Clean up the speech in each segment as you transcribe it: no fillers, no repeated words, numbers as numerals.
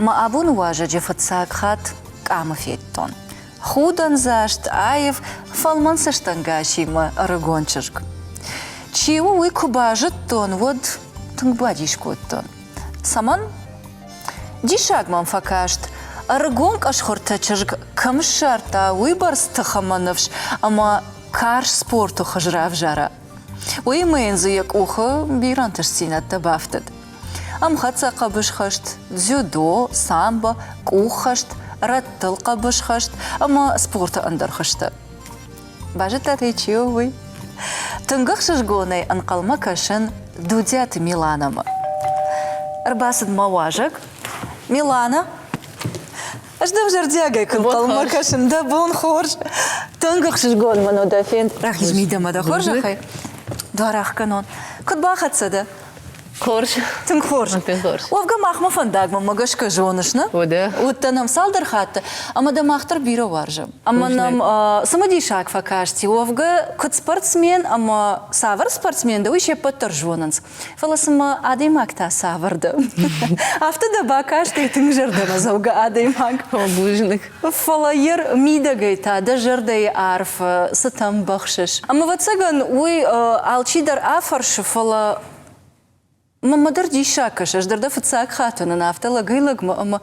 Мӕ абоны уазӕджы фыццаг хатт къамы федтон. Худӕндзаст, аив, фӕлмӕн цӕстӕнгасимӕ ӕрыгон чызг. Чи у, уый куы базыдтон, уӕд тынг бадис кодтон. Цӕмӕн? Диссаг мӕм фӕкаст, ӕрыгон къӕсхуыртӕ чызг кӕм ссардта уыйбӕрц тых ӕмӕ ныфс ӕмӕ карз спорты хуыз равзара. Уыимӕ йын дзы йӕ къухы бирӕ ӕнтыстдзинӕдтӕ бафтыд. Ӕмхӕццӕ хъӕбысхӕст, дзюдо, самбо, къуххӕст, рӕттыл хъӕбысхӕст ӕмӕ спорты ӕндӕр хуызтӕ. Базыдтат ӕй, чи у, уый? Тынг ӕхсызгонӕй ӕнхъӕлмӕ кӕсын Дудиаты Миланамӕ. Ӕрбацыд мӕ уазӕг. Милана, ӕз дӕм зӕрдиагӕй куы нхъӕлмӕ кӕсын, дӕ бон хорз. Тынг ӕхсызгон мын у дӕ фенд. Рахиз мидӕмӕ дӕ хорзӕхӕй. Дуар ӕхгӕнон. Куыд бахӕццӕ дӕ? Хорз. Тынг хорз. Тынг хорз. Уӕвгӕ махмӕ фӕндагмӕ мӕ гӕсгӕ зоныс, нӕ? Уӕдӕ. Уыдтӕ нӕм цалдӕр хатты, ӕмӕ дӕ мах дӕр бирӕ уарзӕм. Ӕмӕ нӕм цымыдисаг фӕкасти, уӕвгӕ куыд спортсмен ӕмӕ цавӕр спортсмен дӕ, уый се ппӕт дӕр зонынц. Фӕлӕ цымӕ адӕймаг та цавӕр дӕ? Афтӕ дӕ бакастӕй тынг зӕрдӕмӕдзӕугӕ адӕймаг. Бузныг. Фӕлӕ йе мидӕгӕй та дӕ зӕрдӕйы арф цытӕ мбӕхсыс. Ӕмӕ, ӕвӕццӕгӕн, уый алчидӕр афӕрсы, фӕлӕ мӕнмӕ дӕр диссаг кӕсы, ӕз дӕр дӕ фыццаг хатт уынын афтӕ лӕгӕй-лӕгмӕ ӕмӕ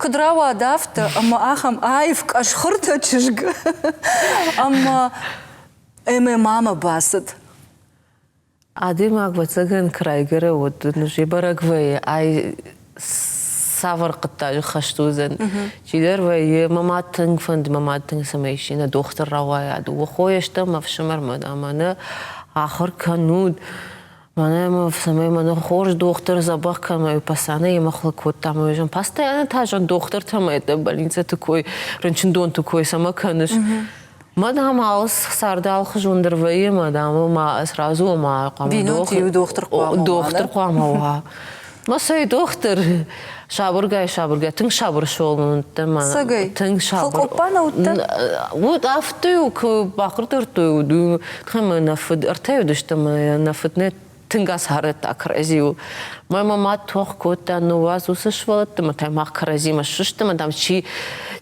куыд рауад афтӕ, ӕмӕ ахӕм аив къӕсхуыртӕ чызг ӕмӕ ММА-мӕ бацыд. Адӕймаг, ӕвӕццӕгӕн, куы райгуыры, уӕд ын уже бӕрӕг вӕййы, ай цавӕр хъуыддаджы хӕст уыдзӕн. Чидӕр вӕййы, мӕ мад тынг фӕнды, мӕ мад тынг цӕмӕй исчи нӕ дохтыр рауайа, дыууӕ хойы стӕм, ӕфсымӕр мӕ ӕмӕ нӕ ахуыр кӕнут. Мӕнӕ мӕ цӕмӕй мӕнӕ хорз дохтыр дзӕбӕх кӕмӕй постоянно йемӕ хыл кодта ӕмӕ зӕгъын, постоянно та зӕгъын, дохтыртӕ ӕмӕ больницӕты кой, рынчындонты кой цӕмӕ кӕныс? Мадам алы царды алыхуызон дӕр вӕййы, мадам ма сразу ма хъуамӕ Бинонты дохтыр хъуамӕ уа. Дохтыр хъуамӕ уа. Ма цӕй дохтыр сабыргай сабыргай тынг сабыр сывӕллон уыдтӕн ма. Цӕгӕй? Тынг сабыр. Фӕлкъоппа нӕ уыдтӕ? Уыд афтӕ-иу куы бахъырдардтой, уыд ӕмӕ нӕ фыд ӕртӕ уыдысты ӕмӕ нӕ фыд нӕ тынг ацарӕдта кӕрӕдзиуыл. Мӕ мӕ мад тох кодта, ныууадз уыцы сывӕллӕтты ӕмӕ та мах кӕрӕдзимӕ ссыстӕм, ӕмӕ дам чи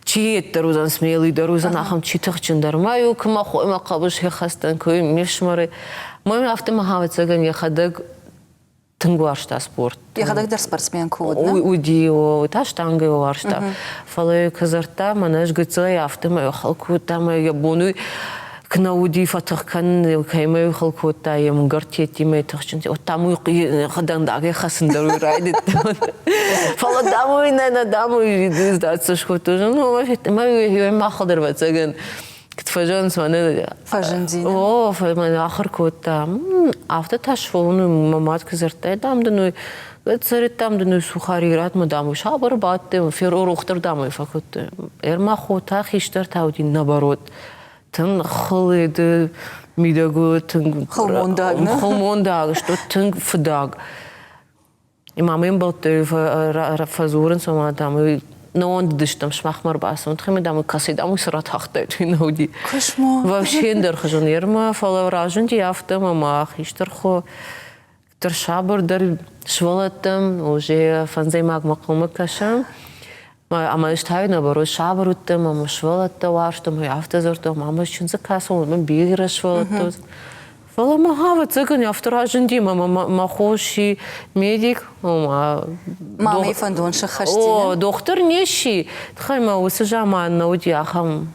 чи йеддӕр уыдзӕн, смелый дӕр уыдзӕн, ахӕм чи тыхджындӕр. Ма-иу куы мӕ хоимӕ хъӕбысӕй хӕцтӕн, куы ме фсымӕры. Мӕ афтӕ мӕ ӕвӕццӕгӕн йӕхӕдӕг тынг уарзта спорт. Йӕхӕдӕг дӕр спортсмен куы уыд, нӕ? Уыди, та штангӕ уарзта. Фӕлӕ куы дзырдта, мӕнӕ ӕз гыццылӕй афтӕмӕй хыл кодта ӕмӕ йӕ бон уый куы нӕ уыди фӕтых кӕнын, кӕимӕ хыл кодта, йе мгӕрттимӕ тыхджын, вот там уый дӕндагӕй хӕцын дӕр уый райдыдтон. Фӕлӕ дам уый нӕ, нӕ дам уый сдаться скодтой. Ну, мӕ махыл дӕр ӕвӕццӕгӕн куыд фӕзӕгъынц, мӕнӕ Фӕзынди. О, мӕнӕ ахуыр кодта. Афтӕ та сфӕлын, мӕ мад куы дзырдта, дам дын уый цӕрыдтам дын уый сухари ратмӕ, дам, уый сабыр бадт, ферохдӕр, дам, уый фӕкодтой. Ӕрма хотӕ хистӕртӕ уыди наоборот. Тынг хылыды мидӕг тынг хылмондаг, хылмондаг, что тынг фыдаг. И мамӕ ӕмбӕлттӕ фӕдзурынц, ома, дам, нӕ уӕндыдыстӕм сымахмӕ ӕрбацӕуын, тыххӕй дам, кӕцӕй, дам, уый цы ратахтаид, уый нӕ уыди. Кошмар. Вообще ӕндӕр хуызӕн ермӕ, фӕлӕ разынди афтӕ, ӕмӕ мӕ хистӕр хо дӕр сабыр дӕр сывӕллӕттӕм, уже фӕндзӕймагмӕ хъӕумӕ кӕсӕм. Ӕмӕ ӕз та наоборот сабыр уыдтӕн, ӕмӕ сывӕллӕттӕ уарзтон, афтӕ дзырдтон, мамӕ чындзы кӕсон, мӕ бирӕ сывӕллӕттӕ. Фӕлӕ мӕ ӕвӕццӕгӕн афтӕ разынди, ӕмӕ мӕ хо сси медик, ома Мамӕйы фӕндон сӕххӕст О, дохтыр не сси. Тыххӕй мӕ уыцы заман нӕ уыди ахӕм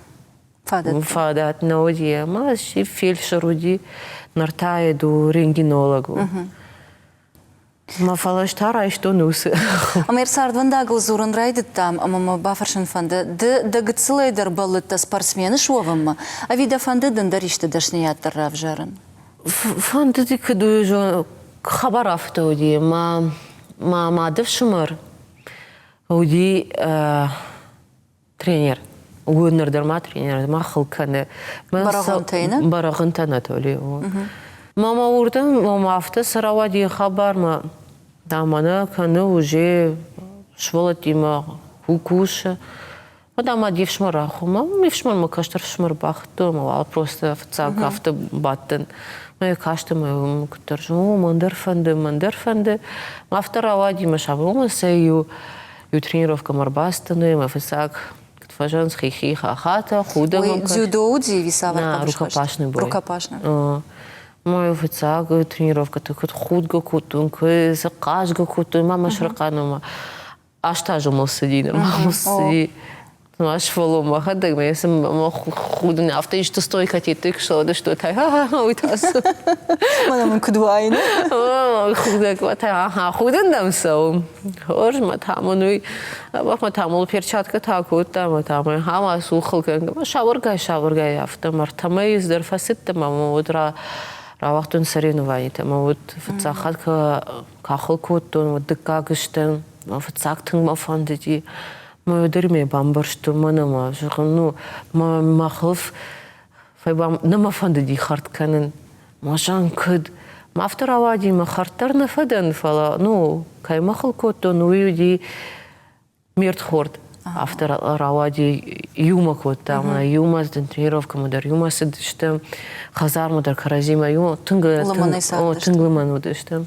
фадат нӕ уыди. Ӕмӕ сси фельдшер уыди, ныр та у рентгенолог у. Мӕ фӕлӕ ӕз та райстон уыцы. Ӕмӕ цардвӕндагыл дзурын райдыдтам, ӕмӕ мӕ бафӕрсын фӕнды, ды дӕ гыццылӕй дӕр бӕллыдтӕ спортсмен суӕвынмӕ, ӕви дӕ фӕндыд ӕндӕр исты дӕсныйад дӕр равзарын? Фӕндыди, куыд хабар афтӕ уыди. Мӕ мӕ мады фсымӕр уыди тренер. Уый ныр дӕр ма тренер, ма хыл кӕны. Бӕрӕгъуынтӕй, нӕ? Бӕрӕгъуынтӕ Анатолий. Мама уырдӕм, мама афтӕ цы рауади хабармӕ, да мӕнӕ кӕны уже сывӕллӕттимӕ кусы. Уӕд ӕмӕ де фсымӕр ахуырмӕ, ме фсымӕр мӕ кӕстӕр фсымӕр бахуыдтон, ӕмӕ уал просто фыццаг афтӕ бадтӕн. Мӕ касты мӕ куыддӕр, о, мӕн дӕр фӕнды, мӕн дӕр фӕнды. Афтӕ рауади мӕ сабыр, сӕ иу. Иу тренировкӕмӕ ӕрбацыдтӕн, мӕ фыццаг куыд фӕзӕгъынц, хихи хахатӕ, худӕг. Уый дзюдо уыди ӕви цавӕр хъӕбысхӕст? Рукопашный бой. Рукопашный. Мой фыццаг тренировкӕты куыд худгӕ кодтон, куыд цы хъазгӕ кодтон, мӕ сӕрхъӕнмӕ 8 азы мыл цыди, нырма мыл цыди. Ма сывӕллон мӕхӕдӕг мӕ мӕ худын афтӕ исты стойкӕ тетты куы та уый та цы. Мӕнӕ мын куыд уаин. Худӕг та аха худын дӕм цӕуы. Хорз мӕ та мын уый мӕ та мыл перчаткӕ кодта мӕ та мӕ ама сухыл кӕнгӕ сабыргай сабыргай афтӕ мӕртӕмӕй дӕр фӕцыдтӕн ӕмӕ уӕд рауагътон соревнованитӕ ӕмӕ уӕд фыццаг хатт кахыл кодтон, уӕд дыккаг стӕн фыццаг тынг мӕ фӕндыди. Мӕ дӕр мӕ бамбӕрстон, мӕн ӕмӕ зӕгъын, ну, мӕ хылф нӕ мӕ фӕндыди хӕрд кӕнын. Мӕ зӕгъын, куыд? Мӕ афтӕ рауади, мӕ хӕрд дӕр нӕ фӕдӕн, фӕлӕ, ну, кӕй мӕ хыл кодтон, уый уыди ме рдхорд. Афтӕ рауади, иумӕ кодтам, иумӕ тренировкӕмӕ дӕр, иумӕ цыдыстӕм, хӕдзармӕ дӕр кӕрӕдзимӕ, иумӕ тынг, тынг лымӕн уыдыстӕм.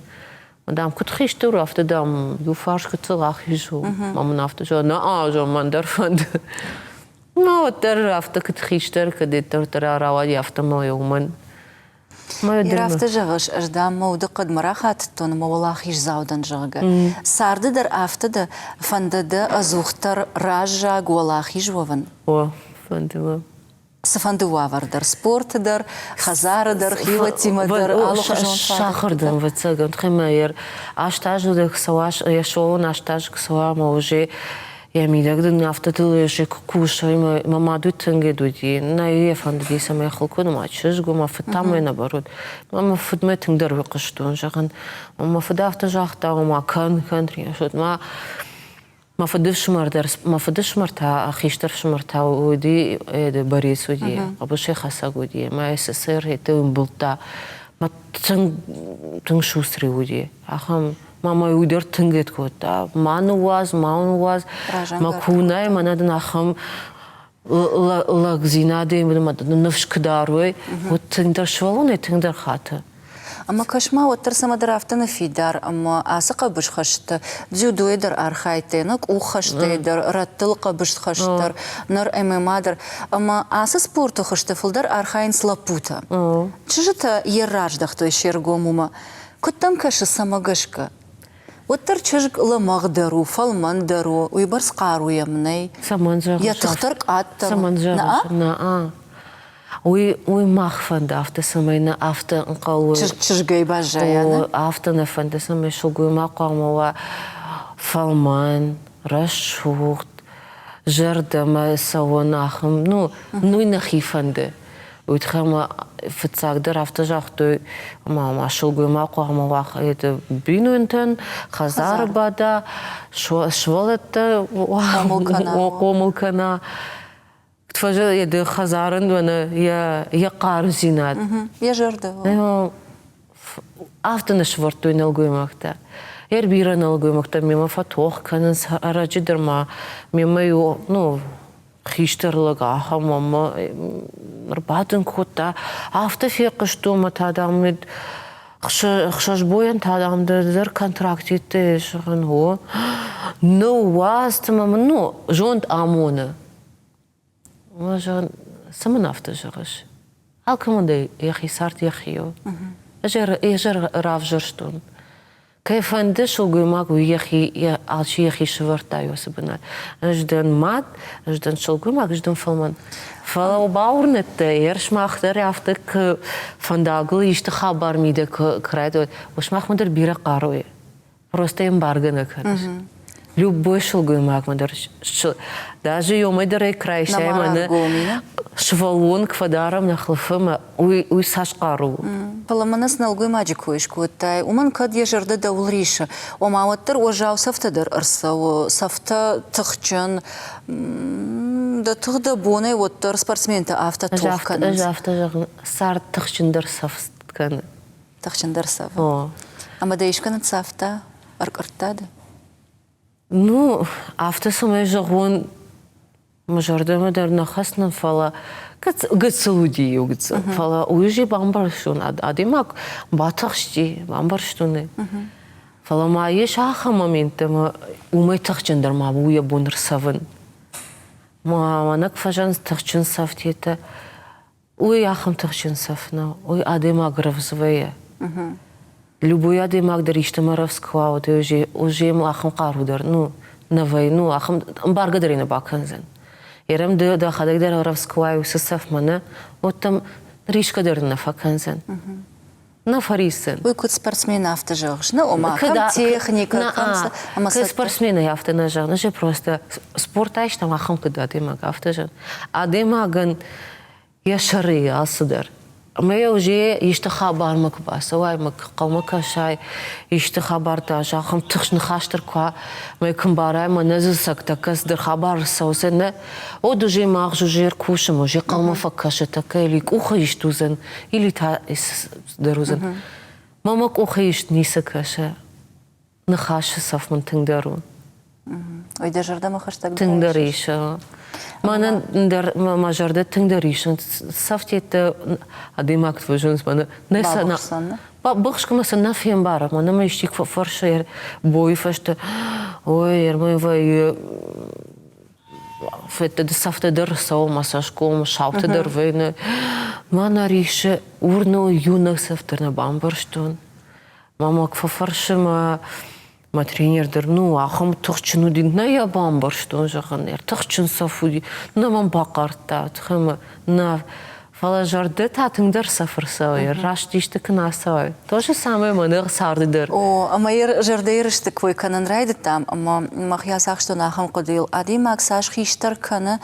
Дам, куыд хистӕр у, афтӕ, дам, иу фарс гыццыл ахиз у. Мӕ мын афтӕ зӕгъы, нӕ, зӕгъ, мӕн дӕр фӕнды. Ну, уӕддӕр афтӕ куыд хистӕр, куыд дӕр рауади, афтӕ мӕ уымӕн. Ир афтӕ зӕгъыс, ӕз, дам, мӕ удыхъӕдмӕ рахатыдтон ӕмӕ уӕлахиздзау дӕн, зӕгъгӕ. Царды дӕр афтӕ дӕ фӕнды дӕ ӕдзухдӕр раззаг уӕлахиз уӕвын? О, фӕнды мӕ. Цыфӕнды уавӕр дӕр, спорты дӕр, хӕдзары дӕр, хиуӕттимӕ дӕр, алыхуызон Сахырдӕм, ӕвӕццӕгӕн, химӕ 8 азы цӕуа, йӕ сывӕллон 8 азы куы цӕуа ӕмӕ уже йӕ мидӕг дын афтӕ дыл уже куы кусой, мӕ мад уый тынг ед уыди, нӕ йӕ фӕндыди, цӕмӕй хыл кодта, мӕ чызг у, мӕ фыд та мӕ наоборот. Мӕ фыдмӕ тынгдӕр хъуыстон, зӕгъын, мӕ фыд афтӕ загъта, ома кӕн, кӕн, ма Мӕ фыдыфсымӕр дӕр, мӕ фыдыфсымӕр та, хистӕр фсымӕр та уыди, Борис уыди, хъӕбысӕй хӕцӕг уыди, мӕ СССР ты ӕмбылдта. Мӕ тынг, тынг шустрый уыди. Ахӕм мӕ уый дӕр тынг ед кодта. Ма ныууадз, ма ныууадз, мӕ кунӕй мӕнӕ дын ахӕм лӕгдзинадӕй ныфс куы дарой, уӕд тынгдӕр сывӕллонӕй тынгдӕр хаты. Ӕмӕ кӕс-ма, уӕддӕр цӕмӕдӕр афтӕ ныффидар, ӕмӕ ацы хъӕбысхӕсты дзюдойы дӕр архайдтай, нӕ къуххӕстӕй дӕр, рӕттыл хъӕбысхӕст дӕр, ныр ММА дӕр. Ӕмӕ ацы спорты хуызты фылдӕр архайынц лӕппутӕ. Чызджытӕ йе раздӕхтой се ргом уымӕ. Куыд дӕм кӕсы, цӕмӕ гӕсгӕ? Уӕддӕр чызг лӕмӕгъдӕр у, фӕлмӕндӕр у, уыйбӕрц хъару йӕм нӕй. Цӕмӕн зӕгъыс? Йӕ тых дӕр къаддӕр. Цӕмӕн зӕгъыс? Нӕ. Уый, уый мах фӕнды афтӕ, цӕмӕй нӕ афтӕ ӕнхъӕл Чызгӕй баззайа, нӕ? Афтӕ нӕ фӕнды, цӕмӕй сылгоймаг хъуамӕ уа фӕлмӕн, рӕсугъд, зӕрдӕмӕ цӕуӕн ахӕм, ну, ну нӕхи фӕнды. Уый тыххӕй ма фыццагдӕр афтӕ загътой, ӕмӕ ма сылгоймаг хъуамӕ уа бинонтӕн, хӕдзары бада, сывӕллӕттӕ хъомыл кӕна. Фӕзӕгъы хӕдзарӕн йӕ йӕ хъармдзинад. Йӕ зӕрдӕ. Афтӕ нӕ сӕвӕрдтой нӕлгоймӕгтӕ. Йӕ бирӕ нӕлгоймӕгтӕ мемӕ фӕтох кӕнынц, ӕрӕджы дӕр ма мемӕ иу, ну, хистӕр лӕг ахӕм ӕмӕ ӕрбадын кодта. Афтӕ фехъуыстон ӕмӕ та, дам, Хсӕзбойӕн та, дам, дӕр контрактитӕ зӕгъын, о. Ныууадз ӕмӕ мын, ну, зонд амоны. Зӕгъын, цӕмӕн афтӕ зӕгъыс? Алкӕмӕн дӕр йӕхи цард йӕхи у. Ӕз равзӕрстон. Кӕй фӕнды сылгоймаг, уый йӕхи, алчи йӕхи сӕвӕрдта уыцы бынат. Ӕз дӕн мад, ӕз дӕн сылгоймаг, ӕз дӕн фӕлмӕн. Фӕлӕ бауырныдта, сымах дӕр афтӕ куы фӕндагыл исты хабар мидӕг куы райдыдтой, сымахмӕ дӕр бирӕ хъару и. Просто ӕмбаргӕ нӕ кӕныс. Любой сылгоймагмӕ дӕр, даже ёмӕ дӕр ӕй крайсӕй мӕнӕ сывӕллон куы фӕдарӕм нӕ хылфымӕ, уый, уый цас хъару у. Фӕлӕ мӕнӕ цы нӕлгоймаджы кой скодтай, уымӕн кӕд йӕ зӕрдӕ дӕуыл рисы, ома уӕддӕр уӕззау цӕфтӕ дӕр ӕрцӕуы, цӕфтӕ тыхджын, дӕ тых дӕ бонӕй уӕддӕр спортсментӕ афтӕ тох кӕнынц. Ӕз афтӕ зӕгъын, цард тыхджындӕр цӕф кӕны. Тыхджындӕр цӕф. Ӕмӕ дӕ искӕ ныццавта, ӕркъуырдта дӕ? Ну, афтӕ цӕмӕй зӕгъон, мӕ зӕрдӕмӕ дӕр нӕ хӕцнӕн, фӕлӕ гыццыл уыди иу гыццыл. Фӕлӕ уый же бамбӕрстон, адӕймаг батыхсти, бамбӕрстон ӕй. Фӕлӕ ма ис ахӕм моменттӕ, ӕмӕ уымӕй тыхджындӕр ма у йӕ бон ӕрцӕвын. Мӕнӕг фӕзӕнц тыхджын цӕфтетӕ. Уый ахӕм тыхджын цӕф нӕу, уый адӕймаг рӕвдз вӕййы. Любой адӕймаг дӕр истӕмӕ рӕвдз куы уа, уӕд уже ахӕм хъару дӕр ну, нӕ вӕййы, ну, ахӕм ӕмбаргӕ дӕр ӕй нӕ бакӕндзӕн. Ерӕм ды дӕхӕдӕг дӕр рӕвдз куы уай уыцы цӕфмӕ, нӕ, уӕд дӕм рисгӕ дӕр нӕ фӕкӕндзӕн. Нӕ фӕрисдзӕн. Уый куыд спортсмен афтӕ зӕгъыс, нӕ, ома кӕм техникӕ, кӕм ӕмӕ кӕд спортсменӕй афтӕ нӕ зӕгъын, ӕз просто спорт айстам ахӕм куыд адӕймаг афтӕ зӕгъын. Адӕймагӕн йӕ сӕры алцыдӕр. Ӕмӕ йӕ уже исты хабармӕ куы бацӕуай, мӕ хъӕумӕ кӕсай, исты хабар та ахӕм тыхст ныхас дӕр куы уа, мӕ куы мбарай, мӕнӕ дзы цӕгтӕ кӕцыдӕр хабар ӕрцӕудзӕн, нӕ, от уже магъз уже ӕркусым, уже хъӕумӕ фӕкӕсы, тӕккӕ или къухы ист уыдзӕн, или та дӕр уыдзӕн. Мӕ мӕ къухы ист ницы кӕсы. Ныхасы цӕф мын тынгдӕр у. Ой, дӕ зӕрдӕмӕ хӕстӕг Тынгдӕр ис. Мӕнӕн дӕр мӕ зӕрдӕ тынгдӕр ис. Цӕфтеттӕ адӕймаг фӕзынц мӕнӕ нӕ сӕ быхсгӕ мӕ сӕ нӕ фембары. Мӕнӕ мӕ исчи куы фӕфӕрсы бойы фӕстӕ, ой, ӕрмӕ вӕййы цӕфтӕ дӕр цӕуы мӕ цӕсгом, саутӕ дӕр вӕйны. Мӕнӕ рисы уырны иунӕг цӕф дӕр нӕ бамбӕрстон. Мамӕ куы фӕфӕрсы мӕ мӕ тренер дӕр, ну, ахӕм тыхджын уыди, нӕ йӕ бамбӕрстон, зӕгъын, тыхджын цӕф уыди, нӕ мӕм бахъардта, тыхӕмӕ нӕ. Фӕлӕ зӕрдӕ та тынгдӕр цӕф ӕрцӕуы, раст исты куы нӕ ацӕуай. То же самое мӕнӕ царды дӕр. О, ӕмӕ йӕ зӕрдӕйы рысты кой кӕнын райдыдтам, ӕмӕ мӕхи ацахстон ахӕм хъуыдыйыл. Адӕймаг цас хистӕр кӕны,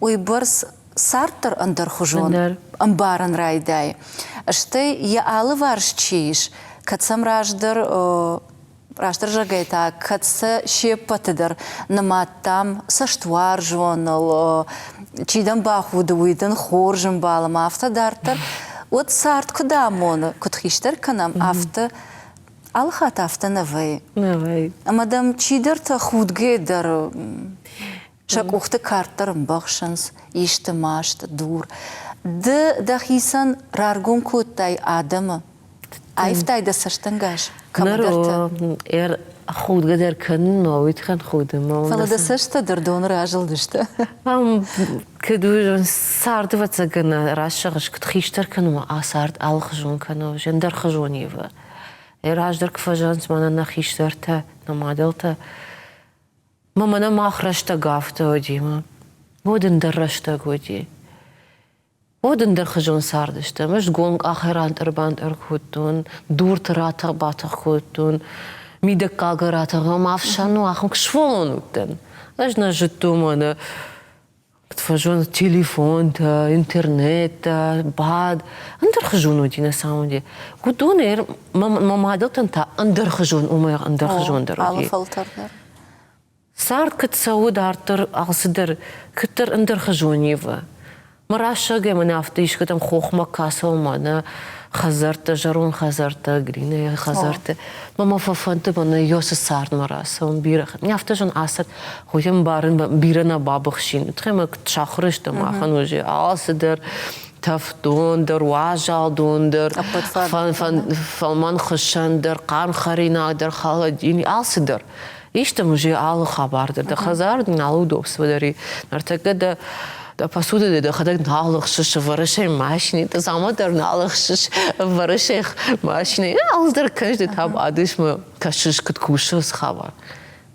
уыйбӕрц цард дӕр ӕндӕрхуызон ӕмбарын райдайы. Стӕй йӕ алыварс чи ис, кӕд сӕм раздӕр растдӕр зӕгъгӕйӕ та, кӕд сӕ се ппӕты дӕр нымадтам цӕстуарзоныл, чи дӕм бахуды, уый дын хорз ӕмбал ӕмӕ афтӕ дарддӕр, уӕд цард куыд амоны, куыд хистӕр кӕнӕм, афтӕ алы хатт афтӕ нӕ вӕййы. Нӕ вӕййы. Ӕмӕ дӕм чидӕртӕ худгӕ дӕр сӕ къухты кард дӕр ӕмбӕхсынц, исты маст, дур. Ды дӕхицӕн раргом кодтай адӕмы, аивтай дӕ цӕстӕнгас кӕмдӕрты. Ныр худгӕ дӕр кӕнын, уый тыххӕн худын. Фӕлӕ дӕ цӕстӕ дӕр доны разылдысты. Кӕд царды ӕвӕццӕгӕн расӕгъыс, куыд хистӕр кӕны, а цард алыхуызон кӕны, ӕндӕрхуызон ивы. Раздӕр куы фӕзӕгъынц мӕнӕ нӕ хистӕртӕ, нӕ мадӕлтӕ, Мӕ мӕнӕ мах рӕстӕг афтӕ уыди, мӕ. Уӕд ӕндӕр рӕстӕг уыди. Уӕд ӕндӕрхуызон цардыстӕм. Ӕз гом къахӕй рантъӕр-бантъӕр кодтон, дурты ратӕх-батӕх кодтон, мидӕггагы ратӕх ӕмӕ ӕфсӕн ну ахӕм сывӕллон уыдтӕн. Ӕз нӕ зыдтон мӕнӕ фӕзоны телефонтӕ, интернеттӕ, бад. Ӕндӕрхуызон уыди на самом деле. Уыдон мӕ мадӕлтӕн та ӕндӕрхуызон, уымӕй ӕндӕрхуызондӕр уыди. Алы фӕлтӕр дӕр. Цард куыд цӕуы дарддӕр, алцыдӕр куыддӕр ӕндӕрхуызон ивы. Мӕ рӕсӕгӕй мын афтӕ искӕдӕм хохмӕ кӕсӕм нӕ хӕдзӕрттӕ, зӕронд хӕдзӕрттӕ, Гринӕйы хӕдзӕртты. Мӕ мӕ фӕфӕнды мӕнӕ Йосы цардмӕ рацӕуын бирӕ. Афтӕ зын ацыд, хоть ӕмбарын бирӕ нӕ бабыхсин. Тыххӕй мӕ сахуыр стӕм махӕн уже алцыдӕр тӕфдон дӕр, уазал дон дӕр, фӕлмӕн хуыссӕн дӕр, хъарм хӕринаг дӕр, холодильник, алцыдӕр. Исты уже алы хабар дӕр, дӕ хӕдзар дын алы удобство дӕр и. Ныртӕккӕ дӕ дӕ посуда дӕ дӕхӕдӕг нал ӕхсыс, ӕвӕрыс ӕй машинӕ, дӕ дзаума дӕр нал ӕхсыс, ӕвӕрыс ӕй машинӕ. Алцыдӕр кӕныс, ды та бадыс мӕ кӕсыс, куыд кусы уыцы хабар.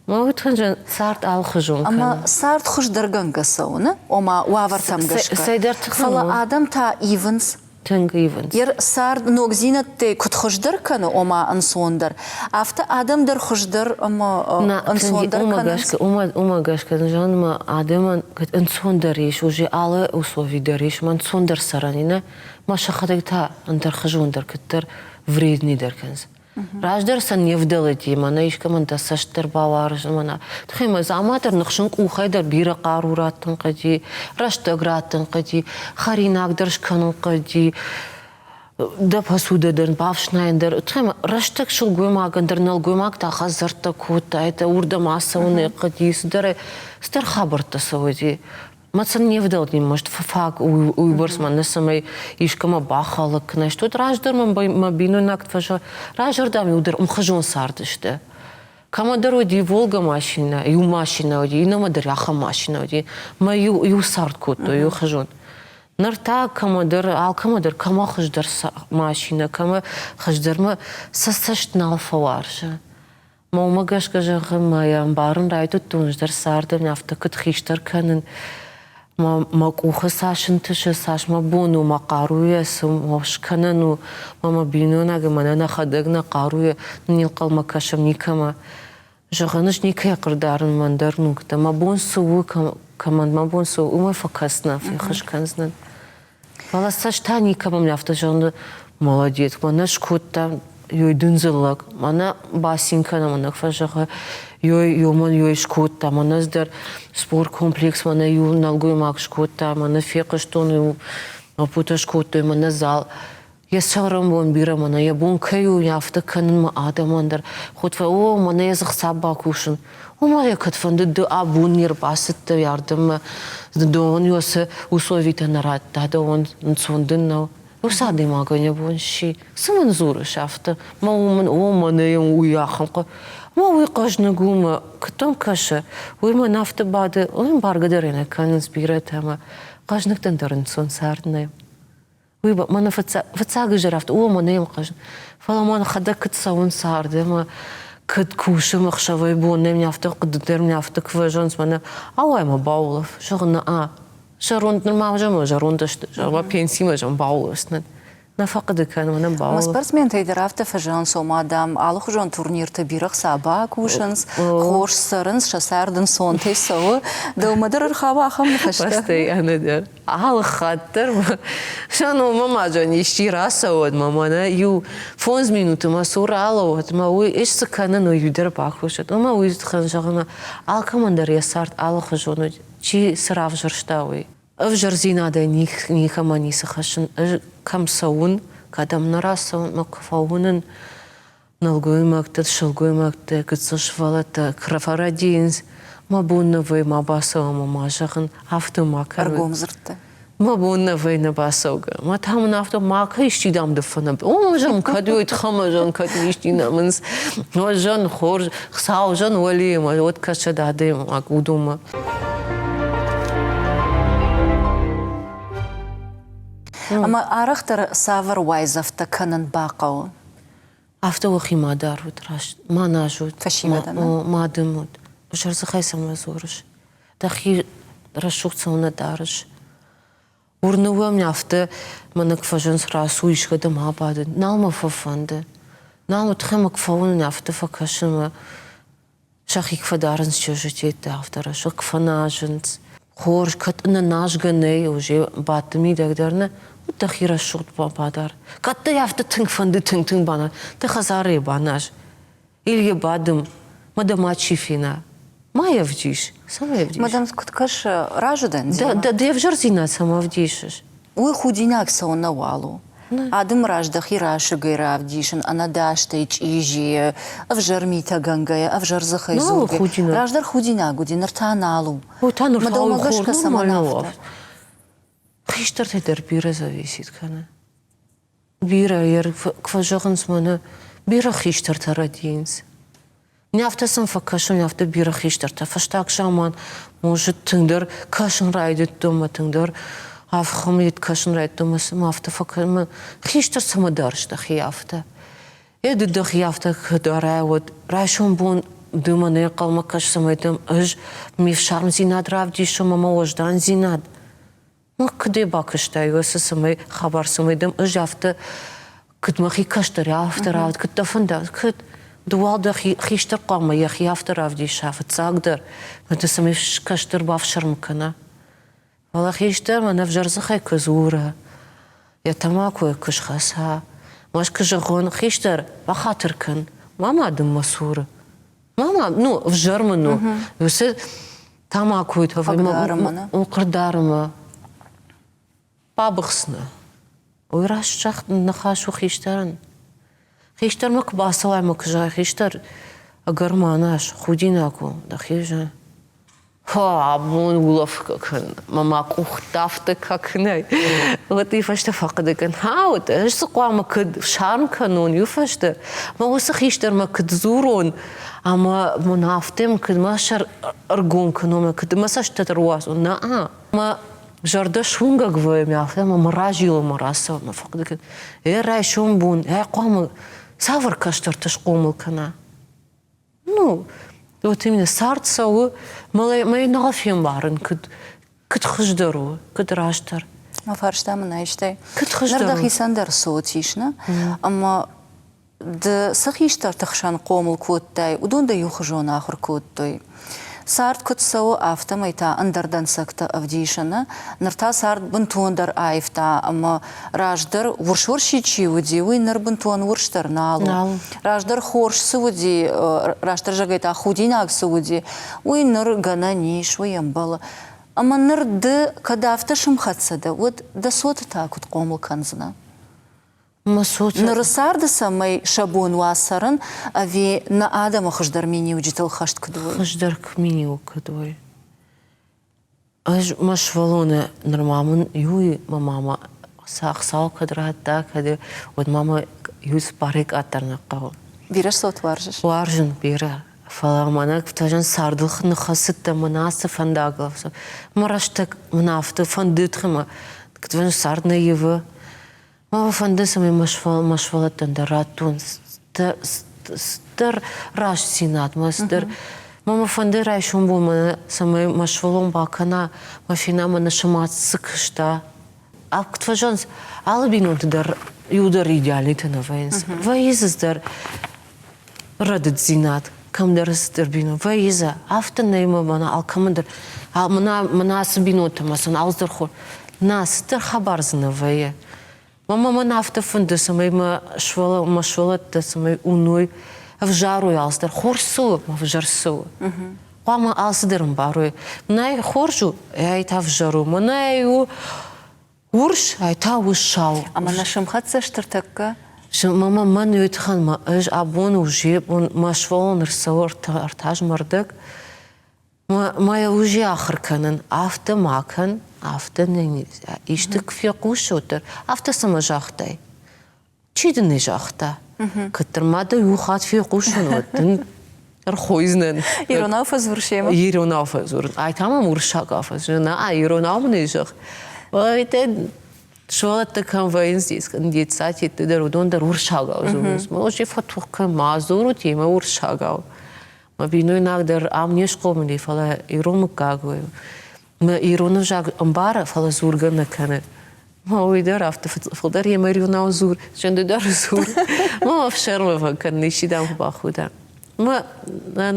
Мӕ уыдхӕн цард алыхуызон кӕны. Ӕмӕ цард хуыздӕргӕнгӕ цӕуы, нӕ? Ома уавӕртӕм гӕсгӕ. Цӕйдӕр тыххӕй. Фӕлӕ адӕм та ивынц. Тынг ивынц. Йе цард ногдзинӕдтӕй куыд хуыздӕр кӕны, ома ӕнцондӕр, афтӕ адӕм дӕр хуыздӕр ӕмӕ ӕнцондӕр кӕнынц. Уымӕ гӕсгӕ, зӕгъын, ӕмӕ адӕмӕн куыд ӕнцондӕр ис, уже алы услови дӕр ис, ӕмӕ ӕнцондӕр цӕрӕн и, нӕ? Мӕ сӕхӕдӕг та ӕндӕрхуызондӕр куыддӕр вредныйдӕр кӕнынц. Раздӕр сӕ не вдӕлыди, мӕнӕ искӕмӕн дӕ цӕст дӕр бауарзын, мӕнӕ. Тыххӕй мӕ дзаума дӕр ныхсын къухӕй дӕр бирӕ хъару раттын хъуыди, рӕстӕг раттын хъуыди, хӕринаг дӕр скӕнын хъуыди, дӕ посудӕ дӕр бафснайын дӕр. Тыххӕй мӕ рӕстӕг сылгоймагӕн дӕр нӕлгоймаг та хӕдзӕрттӕ кодтаид, уырдӕм ацӕуын хъуыди, цыдӕр, цыдӕр хабӕрттӕ цӕуыди. Мӕ сын не вдӕлди маст фаг уыйбӕрц мӕ нӕ цӕмӕй искӕмӕ бахӕлӕг кӕна. Уӕд раздӕр мӕ бинойнаг фӕзӕ разӕрдӕм иу дӕр ӕмхуызон цардысты. Кӕмӕдӕр уыди Волга машинӕ, иу машинӕ уыди, иннӕмӕ дӕр ахӕм машинӕ уыди. Мӕ иу, иу цард кодтой, иу хызон. Ныр та кӕмӕдӕр, алкӕмӕдӕр кӕмӕ хуыздӕр машинӕ, кӕмӕ хуыздӕрмӕ сӕ цӕст нал фӕуарзы. Мӕ уымӕ гӕсгӕ зӕгъын, мӕ йӕ ӕмбарын райдыдтон ӕз дӕр царды афтӕ куыд хистӕр кӕнын, мӕ, мӕ къухы цас ӕнтысы, цас мӕ бон у, мӕ хъаруйӕ цы скӕнӕн у, мӕ мӕ бинойнаг мӕнӕ нӕхӕдӕг нӕ хъаруйӕ не нхъӕлмӕ кӕсӕм никӕмӕ. Зӕгъын, ӕз никӕй хъыгдарын мӕн дӕр нуктӕ. Мӕ бон цы у, кӕмӕн мӕ бон цы у, уымӕй фӕкӕсдзынӕн, феххуыс кӕндзынӕн. Фӕлӕ цӕст та никӕмӕн афтӕ зӕгъын, молодец, мӕнӕ скодта ёй дындзылӕг, мӕнӕ бацин кӕнӕ, мӕнӕ фӕзӕгъы, ёй ёмӕн ёй скодта, мӕнӕ дӕр спорткомплекс мӕнӕ иу нӕлгоймаг скодта, мӕнӕ фехъуыстон иу лӕппутӕ скодтой, мӕнӕ зал. Йӕ цӕрӕнбон бирӕ мӕнӕ йӕ бон кӕй у, афтӕ кӕнынмӕ адӕмӕн дӕр. Хоть о, мӕнӕ йӕ дзы хца бакусын. Ома йӕ кӕд фӕнды ды абон не рбацыдтӕ ардӕммӕ, дон цы условитӕ нӕ радта, дӕуӕн ӕнцон дын нӕу. Уыцы адӕймагӕн йӕ бон сси. Цы мын дзурыс афтӕ? Мӕ уымӕн, о, мӕнӕ йын уый ахӕм хъӕ... Мӕ уый хъӕзныг у, мӕ куыд дӕм кӕсы, уый мӕн афтӕ бады, уый ӕмбаргӕ дӕр ӕй нӕ кӕнынц бирӕтӕ ӕмӕ хъӕзныгтӕн дӕр ӕнцон цард нӕй. Уый мӕнӕ фыццаг изӕр афтӕ, о, мӕнӕ йӕм хъазын. Фӕлӕ мӕ нӕхӕдӕг куыд цӕуын царды ӕмӕ куыд кусӕм ӕхсӕвӕй бонӕй мын афтӕ хъуыды дӕр мын афтӕ куы фӕзӕгъынц, мӕнӕ ауай ма баулӕф. Зӕгъын, а, зӕронд нырма зӕгъын, зӕронд сты, зӕгъын, пенсимӕ зӕгъын, баулӕфдзынӕн. Нӕ фӕхъуыды кӕнын, нӕ баулӕф. Спортсментӕй дӕр афтӕ фӕзӕгъынц, ома, дам, алыхуызон турнирты бирӕ хца бакусынц, хорз цӕрынц, сӕ цард ӕнцонтӕй цӕуы. Дӕумӕ дӕр ӕрхауы ахӕм ныхӕстӕ? Бастӕй ӕнӕдӕр. Алы хатт дӕр сӕ номмӕ ма зӕгъын исчи рацӕуӕд мӕ мӕнӕ иу фондз минуты мӕ цуры алӕууӕд мӕ уый ис цы кӕнын, уый иу дӕр бакусӕд. Ӕмӕ уый тыххӕн зӕгъын, алкӕмӕн дӕр йӕ цард алыхуызон уыд, чи цы равзӕрста, уый. Ӕвзӕрдзинадӕй никӕмӕ ницы хӕссын. Ӕз кӕм цӕуын, кӕдӕм нӕ рацӕуын ӕмӕ куы фӕуынын, нӕлгоймӕгтӕ, сылгоймӕгтӕ, гыццыл сывӕллӕттӕ фӕрӕдийынц, мӕ бон нӕ вӕййы ма бацӕуа ӕмӕ ма зӕгъын, афтӕ ма кӕнут. Ӕргом дзырдтӕ. Мӕ бон нӕ вӕййы нӕ бацӕугӕ. Мӕ та мын афтӕ макӕй исчи дам ды фӕнӕ. О, зӕгъын, кӕд уой тыхӕмӕ, зӕгъын, кӕд исчи нӕмынц. О, зӕгъын, хорз, Хуыцау, зӕгъын, уӕлейы мӕ уӕд кӕсӕд адӕймаг уыдонмӕ. Ӕмӕ арӕхдӕр цавӕр уайдзӕфтӕ кӕнын бахъӕуы? Афтӕ уӕхи ма дарут, раст ма назут, Фӕсивӕдӕн. Ма дымут. Зӕрдзыхӕй цӕмӕ дзурыс? Дӕхи рӕсугъд цӕуылнӕ дарыс? Уырны уӕм, афтӕ мӕнӕг фӕзынц рацу искӕдӕм абадын. Нал мӕ фӕфӕнды. Нал мӕ тыххӕй мӕ куы фӕуынын, афтӕ фӕкӕсын мӕ сӕхи куы фӕдарынц чызджытӕ, афтӕ рӕсугъд куы фӕназынц. Хорз, кӕд нӕ назгӕ нӕй, уже бадты мидӕг дӕр нӕ, уӕд дӕхи рӕсугъд бадар. Кӕд дӕ афтӕ тынг фӕнды, тынг-тынг баназ, дӕ хӕдзары баназ. Илья бадым, мӕ дӕ мачи фена. Ма йӕ вдис, цӕмӕй ӕвдис? Мадам куыд кӕсы, разы дӕн демӕ? Де взӕрдзинад цӕмӕ ӕвдисыс? Уый худинаг цӕуылнӕ уал у? Адӕмы раз дӕхи расыгӕй равдисын, ӕнӕдастӕй, чъизийӕ, ӕвзӕр митӕгӕнгӕйӕ, ӕвзӕр дзыхӕй дзургӕ. Раздӕр худинаг уыди, ныр та нал у. Ой, та ныр Мӕ дӕумӕ гӕсгӕ цӕмӕн афтӕ? Хистӕртӕй дӕр бирӕ зависит кӕны. Бирӕ фӕзӕгъынц мӕнӕ бирӕ хистӕртӕ рӕдийынц. Афтӕ сын фӕкӕсын, афтӕ бирӕ хистӕртӕ. Фӕстаг заман, может, тынгдӕр кӕсын райдыдтон мӕ тынгдӕр афхӕмид кӕсын райдыдтон мӕ цыма афтӕ фӕкӕн хистӕр цӕмӕ дарыс дӕхи афтӕ. Е ды дӕхи афтӕ куы дарай, уӕд райсом бон ды мӕнӕ ӕнхъӕлмӕ кӕс, цӕмӕй дӕм ӕз ме фсармдзинад равдисон ӕмӕ мӕ уӕздандзинад. Куыдӕй бакуыстай уыцы цӕмӕй хабар, цӕмӕй дӕм ӕз афтӕ куыд мӕхи кӕстӕр афтӕ равд, куыд дӕ фӕнда, куыд ды уал дӕхи хистӕр хъуамӕ йӕхи афтӕ равдиса фыццагдӕр, мӕ дӕ цӕмӕй кӕстӕр бафсӕрмы кӕна. Фӕлӕ хистӕр мӕн ӕвзӕр дзыхӕй куы дзура, йӕ тамако куы схӕца, мӕ куы зӕгъон, хистӕр, бахатыр кӕн, ма ма дын мӕ цуры. Мама, ну, ӕвзӕр мын у. Уыцы тамакойы хъыгдарымӕ бабыхсны. Уый раст загъд ныхас у хистӕрӕн. Хистӕрмӕ куы бацӕуай ӕмӕ куы зӕгъай, хистӕр, ӕгӕр ма нас, худинаг у, дӕхи зӕгъ. Абон улӕфгӕ кӕн, мӕ мӕ къухтӕ афтӕ кӕнай. Уӕд уый фӕстӕ фӕхъуыды кӕн, ха, ӕз цы хъуамӕ куыд сарм кӕнон иу фӕстӕ, мӕ уыцы хистӕрмӕ куыд дзурон, ӕмӕ мын афтӕ куыд мӕ сӕр ӕргом кӕнон, мӕ куыд мӕ цӕстытӕ руадзон, нӕ, мӕ зӕрдӕ суынгӕг вӕййы, афтӕ мӕ мӕ разилын, мӕ рацӕуын, мӕ фӕхъуыды кӕн, э, райсом бон, ӕ, хъуамӕ цавӕр кӕстӕрты схъомыл кӕна? Ну, вот именно цард цӕуы, мӕ нал фембарын, куыд куыд хуыздӕр у, куыд растдӕр. Мӕ фарста мын айстай. Куыд хуыздӕр Ныр дӕхицӕн дӕр цот ис, нӕ? Ӕмӕ ды цы хистӕрты хсӕн хъомыл кодтай, уыдон дӕ иухуызон ахуыр кодтой. Цард куыд цӕуы, афтӕмӕй та ӕндӕр дӕнцӕгтӕ ӕвдисы, нӕ? Ныр та цард бынтондӕр аивта ӕмӕ раздӕр урс-урсид чи уыди, уый ныр бынтон урс дӕр нал у. Раздӕр хорз цы уыди, растдӕр зӕгъгӕй та худинаг цы уыди, уый ныр гӕнӕн ис, уый ӕмбӕлы. Ӕмӕ ныр ды кӕд афтӕ сымхӕццӕ дӕ, уӕд дӕ цоты та куыд хъомыл кӕндзынӕ? Ныры царды цӕмӕй сӕ бон уа цӕрын, ӕви нӕ адӕмы хуыздӕр миниуджытыл хӕст куыд уой? Хуыздӕр миниуӕг куыд уой? Ӕз мӕ сывӕллоны нырма мын иу мӕ мама сӕ ӕхцау кӕд радта, кӕд, уӕд ма мӕ иу цыппарӕй къаддӕр нӕ хъӕуы. Бирӕ цот уарзыс? Уарзын бирӕ. Фӕлӕ мӕнӕ куыд цардыл ныххӕцыдтӕн мӕнӕ ацы фӕндагыл. Мӕ рӕстӕг мын афтӕ фӕндыд ӕмӕ куыд цард нӕ ивы. Мӕ фӕнды, цӕмӕй мӕ сывӕллӕттӕн дӕр радтон цыдӕр рӕстдзинадмӕ, цыдӕр. Мӕ фӕнды райсом бонмӕ, цӕмӕй мӕ сывӕллон бакӕна, мӕ фена мӕ сымах цы куыста. Куыд фӕзӕгъынц, алы бинонты дӕр иу дӕр идеалитӕ нӕ вӕййынц. Вӕййы дзы дӕр рӕдыддзинад, кӕмдӕр цыдӕр бинон вӕййы дзы. Афтӕ нӕй мӕ мӕнӕ алкӕмӕн дӕр, мӕнӕ ацы бинонтӕ мӕ сын алцыдӕр хор. Нӕ, цыдӕр хабар дзы нӕ вӕййы. Мӕ мӕн афтӕ фӕнды, цӕмӕй мӕ мӕ сывӕллӕттӕ цӕмӕй уыной, ӕвзарой алцыдӕр. Хорз цы у, ӕвзӕр цы у. Хъуамӕ алцыдӕр ӕмбарой. Мӕнӕй хорз у, ай та ӕвзӕр у. Мӕнӕй у урс, ай та у сау. Ӕмӕ нӕ сымхӕццӕ стыртӕккӕ? Мама, мӕн уый тыххӕн мӕ ӕз абон уже мӕ сывӕллон ӕрцӕуы ӕртӕ азмӕ рдӕг. Мӕ уже ахуыр кӕнын, афтӕ ма кӕн, афтӕ нӕ исты куы фехъусы, уӕддӕр афтӕ цӕмӕ загътай? Чи дын ӕй загъта? Кӕддӕр ма дӕ иу хатт фехъусын, уӕд дын ӕрхойдзынӕн. Иронау фӕдзур семӕ? Иронау фӕдзурын. Ай та мӕм уырыссагау фӕдзурын. На, иронау мын ӕй зӕгъ. Сывӕллӕттӕ кӕм вӕййынц детсадетты дӕр, уыдон дӕр уырыссагау дзурынц. Мӕ уже фӕтух кӕн, ма дзурут йемӕ уырыссагау. Мӕ бинойнаг дӕр ам не схъомыл и, фӕлӕ ирон мыггаг у. Мӕ ирон ӕвзаг ӕмбары, фӕлӕ дзургӕ нӕ кӕны. Мӕ уый дӕр афтӕ фылдӕр йемӕ иронау дзур, зӕнды дӕр дзур. Мӕ ӕфсӕрмы фӕкӕнын, исчи дӕм куы бахуда. Мӕ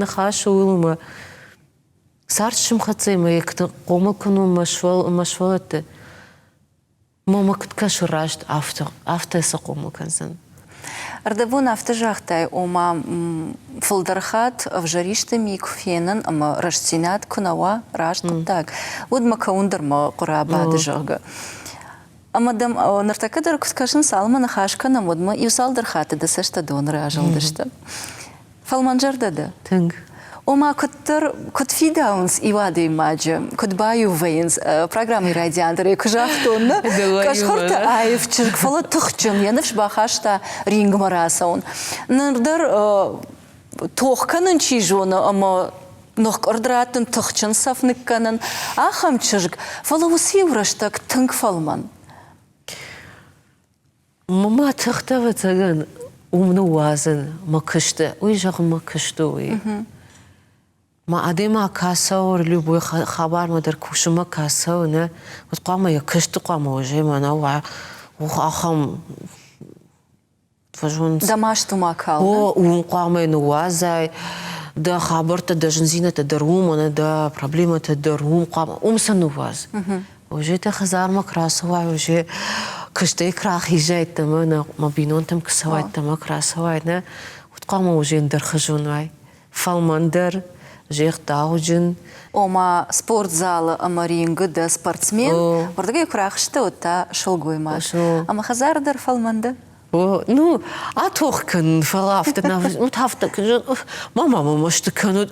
ныхас ууыл мӕ цард сымхӕццӕ мӕ хъомыл кӕнон мӕ сывӕллӕтты. Мама куыд кӕсы раст, афтӕ, афтӕ сӕ хъомыл кӕндзӕн. Ӕрдӕбон афтӕ загътай, ома фылдӕр хатт ӕвзӕр исты ми куы фенын ӕмӕ рӕстдзинад куы нӕ уа, раст хъуыддаг, уӕд мӕ кӕуын дӕр мӕ хъуыры абады, зӕгъгӕ. Ӕмӕ дӕм ныртӕккӕ дӕр куыд кӕсын, цалынмӕ ныхас кӕнӕм, уӕдмӕ иу цалдӕр хатты дӕ цӕстӕ доны разылдысты. Фӕлмӕнзӕрдӕ дӕ? Тынг. Ома куыддӕр куыд фидауынц иу адӕймаджы, куыд баиу вӕййынц, программӕйы райдиан дӕр ӕй куы загътон, нӕ? Къӕсхуырты аив чызг, фӕлӕ тыхджын, йӕ ныфс бахаста рингмӕ рацӕуын. Ныр дӕр тох кӕнын чи зоны ӕмӕ ныхкъуырд раттын, тыхджын цӕф ныккӕнын, ахӕм чызг, фӕлӕ уыцы иу рӕстӕг тынг фӕлмӕн. Мӕ тыхтӕ, ӕвӕццӕгӕн, уым ныууадзын мӕ куысты. Уый зӕгъын мӕ куысты уый. Мӕ адӕймаг кӕцӕуы любой хабармӕ дӕр кусынмӕ кӕцӕуы, нӕ, уӕд хъуамӕ йӕ куысты хъуамӕ уызӕй мӕнӕ уа ахӕм фӕзонд. Дӕ маст уым акал. О, уым хъуамӕ ныууадзай, дӕ хабӕрттӕ, дӕ зындзинӕдтӕ дӕр уым, ӕнӕ дӕ проблемӕтӕ дӕр уым хъуамӕ, уым сӕ ныууадз. Уже дӕ хӕдзармӕ куы рацӕуай, уже куыстӕй куы рахизай ӕддӕмӕ, нӕ мӕ бинонтӕм куы цӕуай, ӕддӕмӕ куы рацӕуай, нӕ, уӕд хъуамӕ уже ӕндӕр хызон уай. Фӕлмӕндӕр, зӕгъдауджын. Ома спортзалы ӕмӕ рингы дӕ спортсмен, уырдыгӕй куы рахызтӕ, уӕд та сылгоймаг. Ӕмӕ хӕдзары дӕр фӕлмӕн дӕ? Ну, атох кӕнын, фӕлӕ афтӕ нӕ, афтӕ ма мӕ мӕсты кӕнут,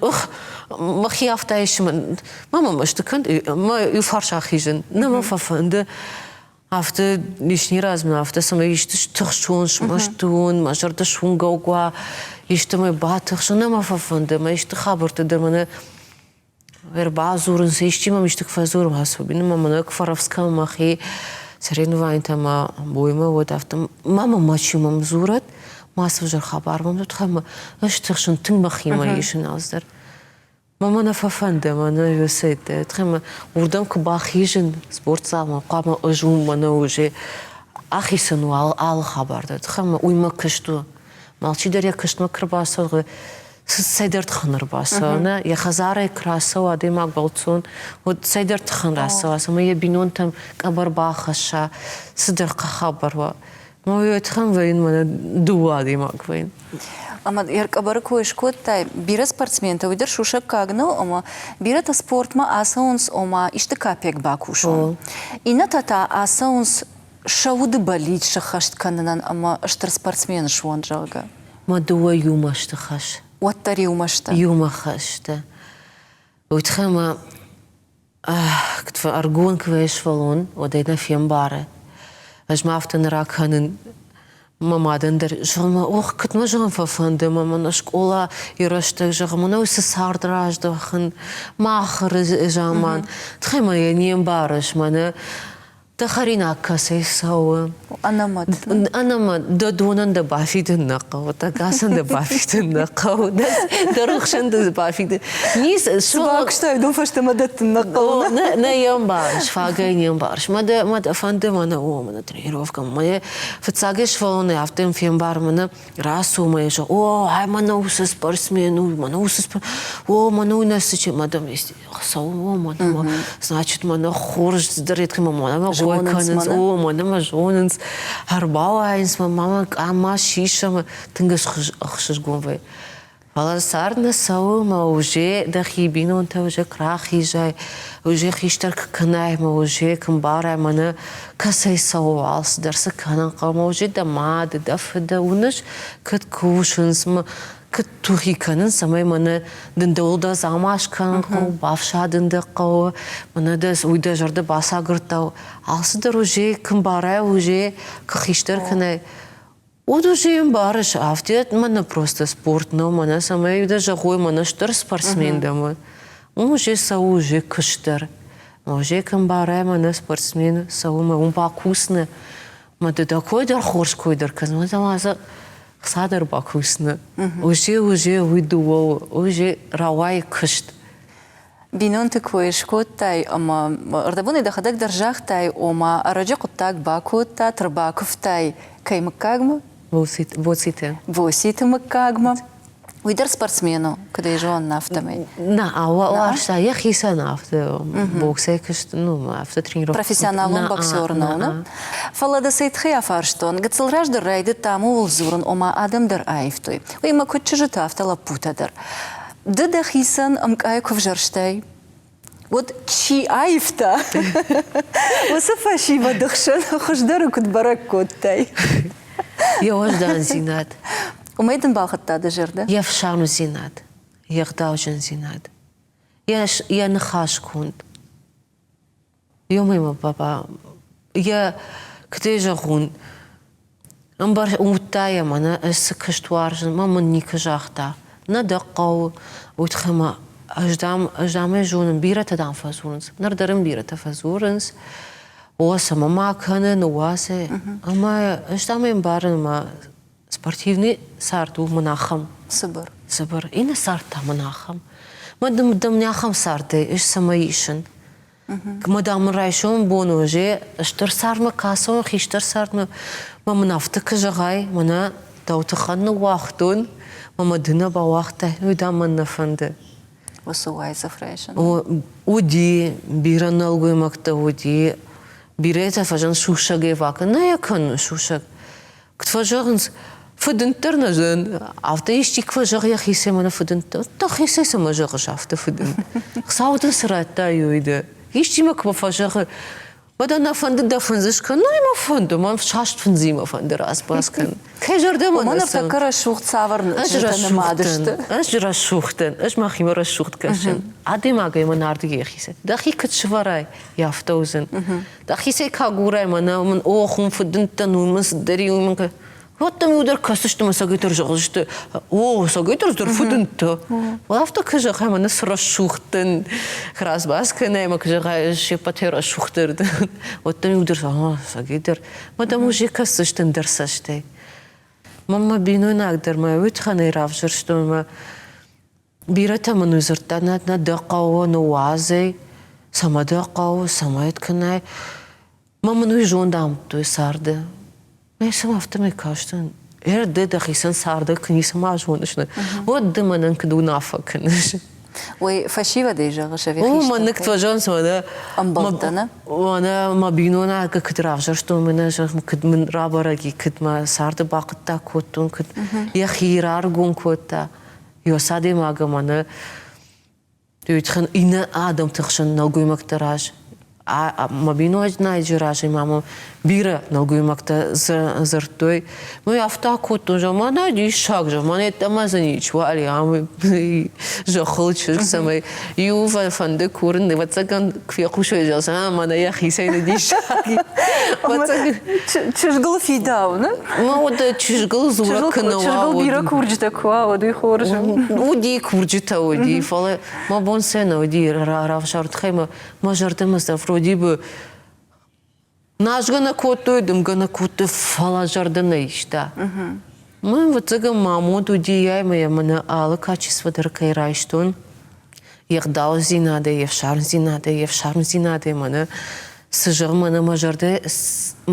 мӕхи афтӕ айсымӕн, ма мӕ мӕсты кӕн, мӕ иу фарс ахизын, нӕ мӕ фӕфӕнды. Афтӕ лишний раз мын афтӕ цӕмӕй исты стыхсон, смӕсты уон, мӕ зӕрдӕ суынгӕг уа, истӕмӕй батыхсон, нӕ мӕ фӕфӕнды, мӕ исты хабӕрттӕ дӕр мӕнӕ ӕрбадзурынц, исчи мӕм исты куы фӕдзуры, особенно мӕ мӕнӕ куы фӕрӕвдз кӕнын мӕхи соревнованийтӕ мӕ боймӕ, уӕд афтӕ ма мӕм мачи мӕм дзурӕд, мацы ӕвзӕр хабар мӕм тыххӕй ӕз тыхсын, тынг мӕхимӕ исын алцыдӕр. Мӕ мӕ нӕ фӕфӕнды, мӕ нӕ уыцӕйттӕ. Тыххӕй уырдӕм куы бахизын спортзалмӕ, хъуамӕ ӕз уым мӕнӕ уже ахицӕн у алы хабар дӕр. Тыххӕй уый мӕ куыст у. Алчидӕр йӕ куыстмӕ куы рбацӕуы, цӕйдӕр тыхӕн ӕрбацӕуа, нӕ йӕ хӕдзарӕй куы рацӕуа адӕймаг бӕлццон, уӕд цӕйдӕр тыхӕн рацӕуа, цӕмӕй йӕ бинонтӕм къӕбӕр бахӕсса, цыдӕр хабар уа. Мӕ тыхӕн вӕййын мӕнӕ дыууӕ адӕймаг вӕййын. Ӕмӕ къӕбӕры кой скодтай, бирӕ спортсментӕ уый дӕр сусӕггаг нӕу, ӕмӕ бирӕтӕ спортмӕ ацӕуынц, ома исты капек бакусон. Иннӕтӕ та ацӕуынц сӕ уды бӕллиц сӕххӕст кӕнынӕн ӕмӕ стыр спортсмен суон, зӕгъгӕ. Мӕ дыууӕ иумӕ сты хӕс. Уӕддӕр иумӕ сты. Иумӕ хӕсты. Уый тыххӕй мӕ ӕргон куы сфӕлон, уӕд ӕй нӕ фембары. Ӕз ма афтӕ нӕ ракӕнын мӕ мадӕн дӕр, зӕгъын мӕ, ох, куыд мӕ зӕгъын фӕфӕнды, мӕ мӕнӕ скъола йӕ рӕстӕг, зӕгъын, мӕнӕ уыцы цард раздӕхын, мӕ ахуыры заман. Тыххӕй мӕ йӕ не мбарыс, мӕнӕ Дӕ хӕринаг кӕцӕй цӕуы? Ӕнӕмӕт. Ӕнӕмӕт. Дӕ донӕн дӕ бафидын нӕ хъӕуы, дӕ гасӕн дӕ бафидын нӕ хъӕуы, дӕ рухсӕн дӕ бафидын. Ницы. Цы бакуыстай, уыдон фӕстӕмӕ дӕттын нӕ хъӕуы. Нӕ, нӕ йӕ ӕмбарыс, фагӕй не мбарыс. Мӕ дӕ, мӕ дӕ фӕнды мӕнӕ о, мӕнӕ тренировкӕ, мӕ фыццагӕй сывӕллонӕй афтӕ йын фембар, мӕнӕ рацу мӕ зӕгъ, о, ай мӕнӕ уыцы спортсмен у, мӕнӕ уыцы о, мӕнӕ уый нӕ цы мӕ дӕм цӕуы мӕнӕ значит мӕнӕ хорз цыдӕр редко мӕнӕ мӕ кой кӕнынц о мӕнӕ мӕ зонынц ӕрбауайынц мӕ мама къамма сисӕм тынг ӕхсызгон вӕййы фӕлӕ цард нӕ цӕуы мӕ уже дӕхи бинонтӕ уже куы рахизай уже хистӕр куы кӕнай мӕ уже куы мбарай мӕнӕ кӕцӕй цӕуы алцыдӕр цы кӕнын хъӕуы мӕ уже дӕ мады дӕ фыды уыныс куыд кусынц мӕ куыд тухи кӕнын, цӕмӕй мӕнӕ дын дӕуыл дӕ дзаума скӕнын хъӕуы, бафсадын дӕ хъӕуы, мӕнӕ дӕ уый дӕ зӕрдӕ бацагуырдта. Алцыдӕр уже куы мбарай, уже куы хистӕр кӕнай, уӕд уже ӕмбарыс, афтӕ мӕнӕ просто спорт нӕу, мӕнӕ цӕмӕй дӕ зӕгъой, мӕнӕ стыр спортсмен дӕ мӕ. Уым уже цӕуы уже куыст дӕр. Уже куы ӕмбарай, мӕнӕ спортсмен цӕуы, мӕ уым бакусны, мӕ ды дӕ кой дӕр хорз кой дӕр кӕн, ӕмӕ хца дӕр бакусны. Уже, уже уый дыууӕ у, уже рауайы куыст. Бинонты кой скодтай ӕмӕ ӕрдӕбонӕй дӕхӕдӕг дӕр загътай, ома ӕрӕджы хъуыддаг бакодтат, ӕрбакуывтай кӕй мыггагмӕ? Боциты. Боситы мыггагмӕ. Уый дӕр спортсмен у, куыд ӕй зонын, афтӕмӕй. Нӕ, уарзта йӕхицӕн афтӕ боксӕй куыст, ну, афтӕ тренировка. Профессионалон боксер нӕу, нӕ? Фӕлӕ дӕ цӕй тыххӕй афарстон, гыццыл раздӕр райдыдтам ууыл дзурын, ома адӕм дӕр аивтой. Уыимӕ куыд чызджытӕ, афтӕ лӕппутӕ дӕр. Ды дӕхицӕн ӕмкъай куы взӕрстай, уӕд чи аивта, уыцы фӕсивӕды хсӕн хуыздӕры куыд бӕрӕг кодтай? Йӕ уӕздандзинад. Уымӕй дын балхӕдта дӕ зӕрдӕ? Йе фсармдзинад, йе гъдауджындзинад, йӕ ныхасконд. Ёмӕ папа, йӕ куыдӕй зӕгъон, Ӕмбар уыдта йӕ мӕнӕ ӕз цы куыст уарзын, мӕ мын никуы загъта. Нӕ дӕ хъӕуы, уый тыххӕй мӕ ӕз дам, ӕз дам ӕй зонын, бирӕтӕ дам фӕдзурынц. Ныр дӕр ын бирӕтӕ фӕдзурынц. О, цӕмӕ ма кӕны, ныууадз ӕй. Ӕмӕ ӕз дам ӕй ӕмбарын, мӕ спортивный цард у мын ахӕм. Цыбыр. Цыбыр. Иннӕ цард та мын ахӕм. Мӕ дам не ахӕм цардӕй ӕз цӕмӕй исын. Ма дам райсом бон уже стыр цардмӕ кӕсон, хистӕр цардмӕ, мӕ мын афтӕ куы зӕгъай, мӕнӕ дӕу тыххӕн ныууагътон, мӕ мӕ ды нӕ бауагътай, уый дам мӕн нӕ фӕнды. Уыцы уайдзӕф райсын. Уыди, бирӕ нӕлгоймӕгтӕ уыди, бирӕтӕ фӕзын сусӕгӕй вакӕн, нӕ йӕ кӕны сусӕг. Куыд фӕзӕгъынц, фыдынддӕр нӕ зын. Афтӕ исчи куы фӕзӕгъы йӕхицӕй мӕнӕ фыдындтӕ, дӕхицӕй цӕмӕ зӕгъыс афтӕ фыдынд? Хуыцау дын цы радта, уый дӕ. Исчи мӕ куы фӕзӕгъы, Уӕдӕ нӕ фӕнды дӕ фындз скӕн, нӕ мӕ фӕнды, мӕн саст фындзимӕ фӕнды разбас кӕн. Кӕй зӕрдӕмӕ Уымӕн ныртӕккӕ рӕсугъд цавӕр чызджытӕ нымад сты? Ӕз рӕсугъд дӕн, ӕз мӕхимӕ рӕсугъд кӕсын. Адӕймагӕй мӕ нардыгӕй йӕхицӕн. Дӕхи куыд сывӕрай, афтӕ уыдзӕн. Дӕхицӕй куы агурай, мӕнӕ мын ох, уым фыдындтӕн, уым мын цыдӕр и, уым мын Уӕд дӕм иу дӕр кӕсдзысты мӕ сагӕй зӕгъдзысты, о, сагӕй дӕр фыдындтӕ. Афтӕ куы зӕгъай, мӕнӕ цы рӕсугъд дӕн, разбас кӕнай ӕмӕ куы зӕгъай, се ппӕтӕй рӕсугъддӕр дӕн, уӕд дӕм иу дӕр сагӕй дӕр. Мӕ дӕм уже кӕсдзысты ӕндӕр цӕстӕй. Мӕ мӕ бинойнаг дӕр мӕ уый тыххӕй равзӕрстон мӕ Бирӕтӕ мын уый дзырдта, нӕ, нӕ дӕ хъӕуы, ныууадз ӕй, цӕмӕ дӕ хъӕуы, цӕмӕй кӕнай. Мӕ мын уый зонд амыдтой царды. Мӕ сӕм афтӕмӕй кастӕн. Ӕр ды дӕхицӕн царды куы ницыма зоныс, уӕд ды мӕнӕн куыд уынаффӕ кӕныс? Уый фӕсивӕдӕй зӕгъыс ӕви хистӕртӕй? О, мӕ ныгтвӕзӕн мӕнӕ ӕмбӕлттӕ, нӕ? Мӕнӕ мӕ бинойнаг куыд равзӕрстон, мӕнӕ зӕгъ, куыд мын рабӕрӕг и, куыд мӕ царды бахъуыддаг кодтон, куыд йӕхи раргом кодта. Ёс адӕймаг ӕмӕ нӕ иннӕ адӕмты хсӕн нӕлгоймӕгты раз мӕ бинойнаджы разӕй ма мӕм бирӕ нӕлгоймӕгтӕ дзырдтой. Мӕ афтӕ акодтон, зӕгъ, мӕнӕ диссаг, зӕгъ, мӕнӕ йеддӕмӕ дзы ничиуал и ам зӕххыл чызг, цӕмӕй иу фӕнды курын, ӕвӕццӕгӕн, куы фехъусой, зӕгъ, мӕнӕ йӕхицӕй нӕ диссаг. Чызгыл фидауы, нӕ? Ну, вот чызгыл дзурӕг куы нӕ уа. Чызгыл бирӕ курджытӕ куы уа, уӕд уый хорз у. Уыди курджытӕ уыди, фӕлӕ мӕ бон сӕ нӕ уыди равзар тыххӕй мӕ мӕ зӕрдӕмӕ сӕ вроде бы назгӕ нӕ кодтой, дымгӕ нӕ кодтой, фӕлӕ зӕрдӕ нӕ иста. Мӕн, ӕвӕццӕгӕн, мӕ амонд уыди ӕмӕ йӕ мӕнӕ алы качество дӕр кӕй райстон, йе гъдаудзинадӕй, йе фсармдзинадӕй, йе фсармдзинадӕй мӕнӕ цы зӕгъ, мӕнӕ мӕ зӕрдӕ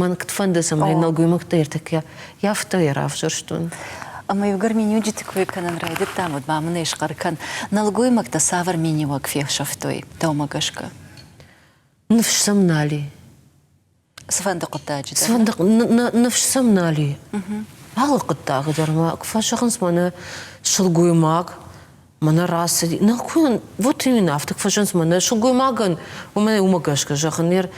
мӕн куыд фӕнды, цӕмӕй нӕлгоймӕгтӕ ӕртӕккӕ афтӕ йӕ равзӕрстон. Ӕмӕ иугӕр миниуджыты кой кӕнын райдыдтам, уӕд ма мын ӕй схъӕр кӕн, нӕлгоймӕгтӕ цавӕр миниуӕг фесӕфтой дӕумӕ гӕсгӕ? Ныфс сӕм нал и. Цыфӕнды хъуыддаджы дӕр? Цыфӕнды ныфс сӕм нал и. Алы хъуыддаджы дӕр ма куы фӕзӕгъынц, мӕнӕ сылгоймаг мӕнӕ рацыди. Нӕ, вот именно афтӕ куы фӕзӕгъынц, мӕнӕ сылгоймагӕн, уымӕ уымӕ гӕсгӕ зӕгъын,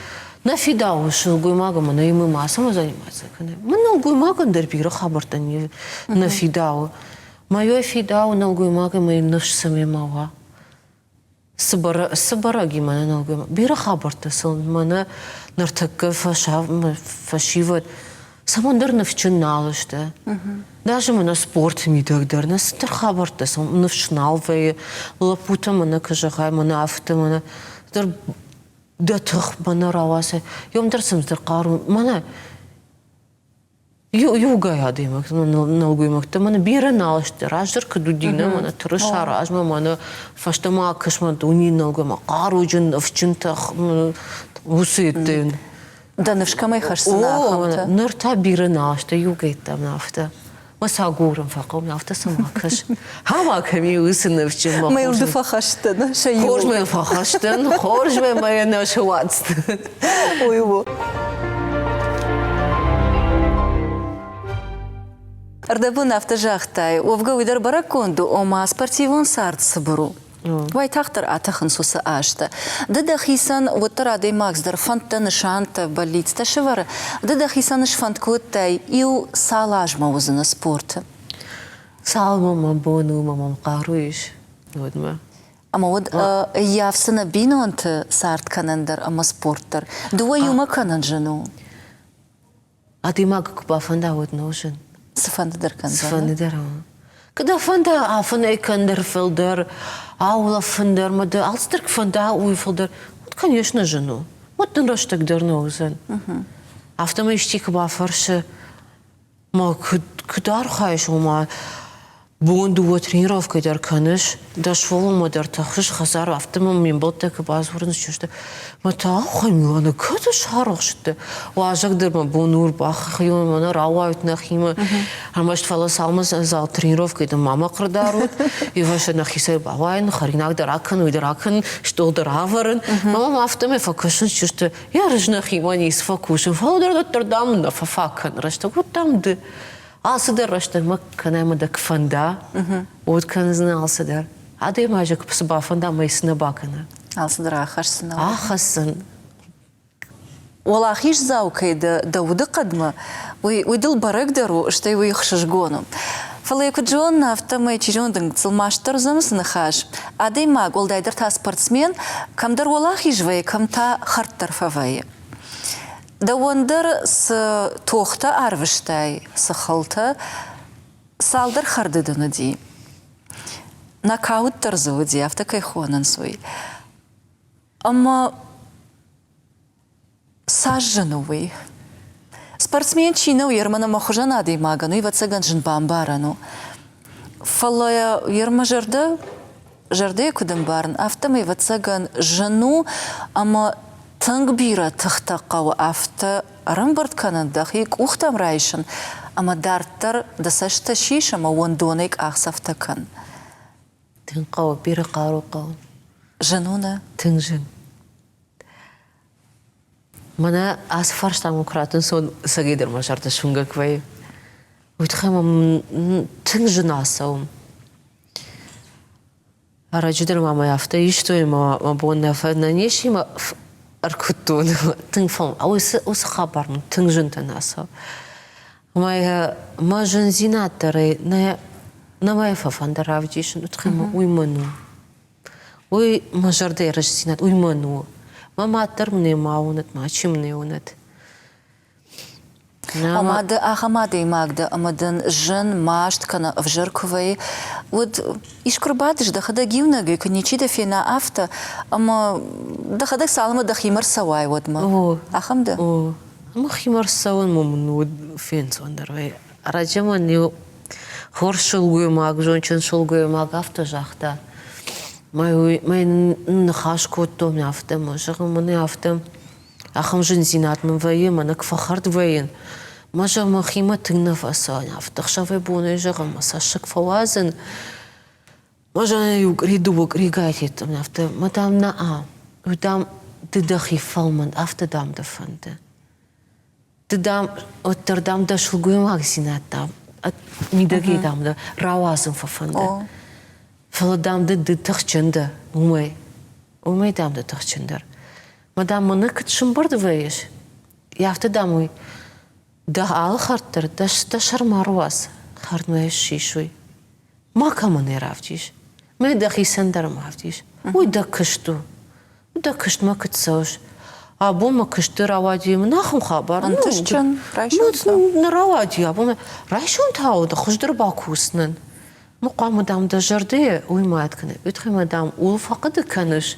нӕ фидауы сылгоймагӕн, мӕнӕ имӕ мацӕмӕ заниматься кӕнӕм. Мӕ нӕлгоймагӕн дӕр бирӕ хабӕрттӕ нӕ фидауы. Мӕ фидауы нӕлгоймагӕн мӕ ныфс цӕмӕй ма уа. Цы бӕрӕг и мӕнӕ нӕлгоймаг? Бирӕ хабӕрттӕ сыл мӕнӕ ныртӕккӕ фӕсивӕд цӕмӕндӕр ныфсджын нал сты. Даже мӕнӕ спорты мидӕг дӕр нӕ цыдӕр хабӕрттӕ сыл ныфс нал вӕййы. Лӕппутӕ мӕнӕ куы зӕгъай, мӕнӕ афтӕ, мӕнӕ дӕр дӕ тых мӕнӕ рауадзай. Йом дӕр цымдӕр хъару мӕнӕ Иугай адӕймӕгтӕ, нӕлгоймӕгтӕ мӕнӕ бирӕ нал сты. Раздӕр куыд уыди, нӕ мӕнӕ тырыса размӕ, мӕнӕ фӕстӕмӕ акӕсмӕ дуне нӕлгоймаг, хъаруджын, ныфсджынтӕ, уыцы Дӕ ныфс кӕмӕй хӕсдзынӕ ахӕмтӕ? Ныр та бирӕ нал сты, иугӕйттӕм афтӕ. Мӕ сӕ агурын фӕхъӕуы, афтӕ сӕм акӕс. Хама кӕм и уыцы ныфсджын мӕ Мӕ ды фӕхӕстӕн, сӕ иу. Хорз мӕ фӕхӕстӕн, хорз мӕ мӕ нӕ суадздзӕн. Уый у. Ӕрдӕбон афтӕ загътай, уӕвгӕ уый дӕр бӕрӕггонд у, ома спортивон цард цыбыр у. Уайтагъддӕр атӕхынц уыцы азтӕ. Ды дӕхицӕн уӕддӕр адӕймаг дӕр фӕндтӕ, нысантӕ, бӕллицтӕ сӕвӕры. Ды дӕхицӕн сфӕнд кодтай, иу цал азмӕ уыдзынӕ спорты? Цалынмӕ мӕ бон у, мӕ мӕм хъару ис, уӕдмӕ. Ӕмӕ уӕд ӕййафдзынӕ бинонты цард кӕнын дӕр ӕмӕ спорт дӕр. Дыууӕ иумӕ кӕнын зын у. Адӕймаг куы бафӕнда, уӕд нӕу зын. Цыфӕнды дӕр кӕндзӕн. Цыфӕнды дӕр. Куы дӕ фӕнда афынӕй кӕн дӕр фылдӕр, аулӕфын дӕр мӕ дӕ алцыдӕр куы фӕнда, уый фылдӕр, уӕд, конечно, зын у. Уӕд дын рӕстӕг дӕр нӕ уыдзӕн. Афтӕмӕй исчи куы бафӕрсы, Ма куыд архайыс, ома бон дыууӕ тренировкӕ дӕр кӕныс, дӕ сывӕллонмӕ дӕр тӕхыс хӕдзары, афтӕ мӕм ме мбӕлттӕ куы бадзурынц чызджытӕ, мӕ та охай, Милана, кӕд сарӕхсыдтӕ? Уазӕг дӕр мӕ бон у ӕрбахӕйон, мӕнӕ рауайут нӕхимӕ. Ӕрмӕст фӕлӕ цалынмӕ зал тренировкӕйы дӕр ма мӕ хъырдарут, ивӕсӕ нӕхицӕй бауайын, хӕринаг дӕр акӕн, уый дӕр акӕн, стъол дӕр авӕрын. Мӕ мӕм афтӕмӕй фӕкӕсынц чызджытӕ, Йӕ ӕз нӕхимӕ ницы фӕкусын, фӕлӕ дӕр уӕддӕр дам нӕ фӕфаг кӕн рӕстӕг, уӕд дам ды алцыдӕр рӕстӕгмӕ кӕнӕ ӕмӕ дӕ куы фӕнда, уӕд кӕндзынӕ алцыдӕр. Адӕймаджы куы цы бафӕнда ӕмӕ цы нӕ бакӕна. Алцыдӕр ахӕсдзынӕ. Ахӕсдзӕн. Уӕлахиздзау кӕй дӕ дӕ удыхъӕдмӕ, уый, уый дыл бӕрӕг дӕр у, стӕй уый ӕхсызгон у. Фӕлӕ йӕ куыд зонын, афтӕмӕй, чи зоны, дын гыццыл мастдӕр уыдзӕн уыцы ныхас. Адӕймаг, уӕлдайдӕр та спортсмен, кӕмдӕр уӕлахиз вӕййы, кӕм та хӕрд дӕр фӕвӕййы. Дӕуӕн дӕр цы тохтӕ арвыстай, цы хылтӕ, цалдӕр хӕрды дын уыди. Нокаут дӕр дзы уыди, афтӕ кӕй хонынц, уый. Ӕмӕ Цас зын у уый? Спортсмен чи нӕу, Ерман ӕмӕ хуызӕн адӕймагӕн уый, ӕвӕццӕгӕн, зын бамбарӕн у. Фӕлӕ Ермӕ зӕрдӕ, зӕрдӕйы куыд ӕмбарын, афтӕмӕй, ӕвӕццӕгӕн, зын у ӕмӕ тынг бирӕ тыхтӕ хъӕуы афтӕ ӕрӕмбырд кӕнын, дӕхи къухтӕм райсын ӕмӕ дарддӕр дӕ цӕстӕ сис ӕмӕ уӕндонӕй къахдзӕфтӕ кӕн. Тынг хъӕуы, бирӕ хъару хъӕуы. Зын у, нӕ? Тынг зын. Мӕнӕ ацы фарстамӕ куы раттын сон цӕгӕйдӕр мӕ зӕрдӕ суынгӕг вӕййы. Уый тыххӕй мӕм тынг зын ацӕуы. Ӕрӕджы дӕр ма мӕ афтӕ истой ӕмӕ мӕ бон нӕ нӕ не сси мӕ ӕркуыдтон. Тынг фӕл уыцы уыцы хабар мын тынг зынтӕн ацӕуы. Ӕмӕ мӕ зындзинад дӕр нӕ нӕ мӕ фӕфӕнды равдисын, уый тыххӕй уый мӕн у. Уый мӕ зӕрдӕйы рӕстдзинад, уый мӕн у. Мӕ мад дӕр мын ӕй ма уынӕд, мачи мын ӕй уынӕд. Ома ды ахӕм адӕймаг дӕ, ӕмӕ дын зын, маст кӕнӕ ӕвзӕр куы вӕййы, уӕд искуы рбадыс дӕхӕдӕг иунӕгӕй, куы ничи дӕ фена, афтӕ, ӕмӕ дӕхӕдӕг цалынмӕ дӕхимӕ рцӕуай, уӕдмӕ. Ахӕм дӕ? О, мӕхимӕ рцӕуын мын уыд фенцондӕр вӕййы. Ӕрӕджы мын иу хорз сылгоймаг, зондджын сылгоймаг афтӕ загъта, мӕ ныхас кодтон афтӕ, мӕ зӕгъын, мӕнӕ афтӕ ахӕм зындзинад мын вӕййы, мӕнӕ куы фӕхӕрд вӕййын, мӕ зӕгъ, мӕхимӕ тынг нӕ фӕцӕуын, афтӕ ӕхсӕвӕй-бонӕй зӕгъын, мӕ цӕссыг фӕуадзын. Мӕ зӕгъын, иу къуыри, дыууӕ къуыригай федтон афтӕ, мӕ дам, нӕ, уый, дам, ды дӕхи фӕлмӕн, афтӕ, дам, дӕ фӕнды. Ды, дам, уӕддӕр, дам, дӕ сылгоймагдзинад, дам, мидӕгӕй, дам, дӕ рауадзын фӕфӕнды. Фӕлӕ, дам, ды, ды тыхджын дӕ уымӕй. Уымӕй, дам, ды тыхджындӕр. Мӕ, дам, мӕнӕ куыд сымбырд вӕййыс, афтӕ, дам, уый дӕ алы хӕрд дӕр дӕ, дӕ сӕр ма руадз, хӕрдмӕ ссис уый. Макӕмӕн ӕй равдис. Мӕ дӕхицӕн дӕр ма равдис. Уый дӕ куыст у. Дӕ куыстмӕ куыд цӕуыс? Абон мӕ куысты рауади мын ахӕм хабар. Ӕнтыстджын райсом та? Нӕ рауади абон. Райсом та уыд хуыздӕр бакусынӕн. Ну, хъуамӕ, дам, дӕ зӕрдӕйы уый мӕт кӕны. Уый тыххӕй ма, дам, ууыл фӕхъуыды кӕныс.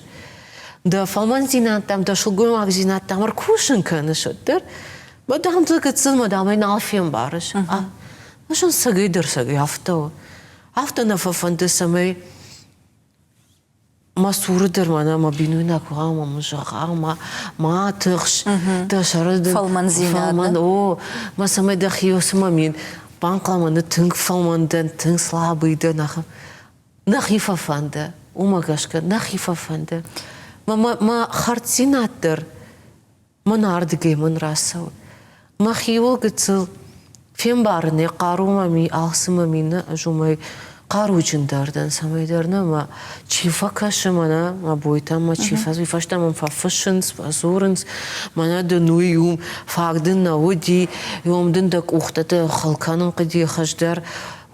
Дӕ фӕлмӕндзинад, дам, дӕ сылгоймагдзинад, дам, ӕркусын кӕныс уӕддӕр. Мӕ, дам, дзы гыццыл, мӕ, дам, ӕй нал фембарыс. Ӕз ын цӕгӕйдӕр цӕгӕй афтӕ у. Афтӕ нӕ фӕфӕнды, цӕмӕй мӕ цуры дӕр мӕнӕ мӕ бинойнаг уа ӕмӕ мын зӕгъа, ма, ма тыхс, дӕ сӕры дын Фӕлмӕндзинад. Фӕлмӕн, о, мӕ цӕмӕй дӕхи цыма мин банхъӕлмӕ ны тынг фӕлмӕн дӕн, тынг слабый дӕн, ахӕм. Нӕхи фӕфӕнды, уымӕ гӕсгӕ нӕхи фӕфӕнды. Мӕ, мӕ, мӕ хӕрддзинад дӕр Мӕн ардыгӕй мын рацӕуы. Мӕхиуыл гыццыл фембарын йӕ хъару мӕм и, алцы мӕм и, нӕ, ӕз уымӕй хъаруджындӕр дӕн, цӕмӕйдӕр нӕ мӕ чи фӕкӕсы мӕнӕ мӕ бойтӕм мӕ чи фӕ уый фӕстӕ мӕм фӕфыссынц, фӕдзурынц, мӕнӕ дын уый у, фаг дын нӕ уыди, уым дын дӕ къухтӕ дӕ хыл кӕнын хъуыди хуыздӕр,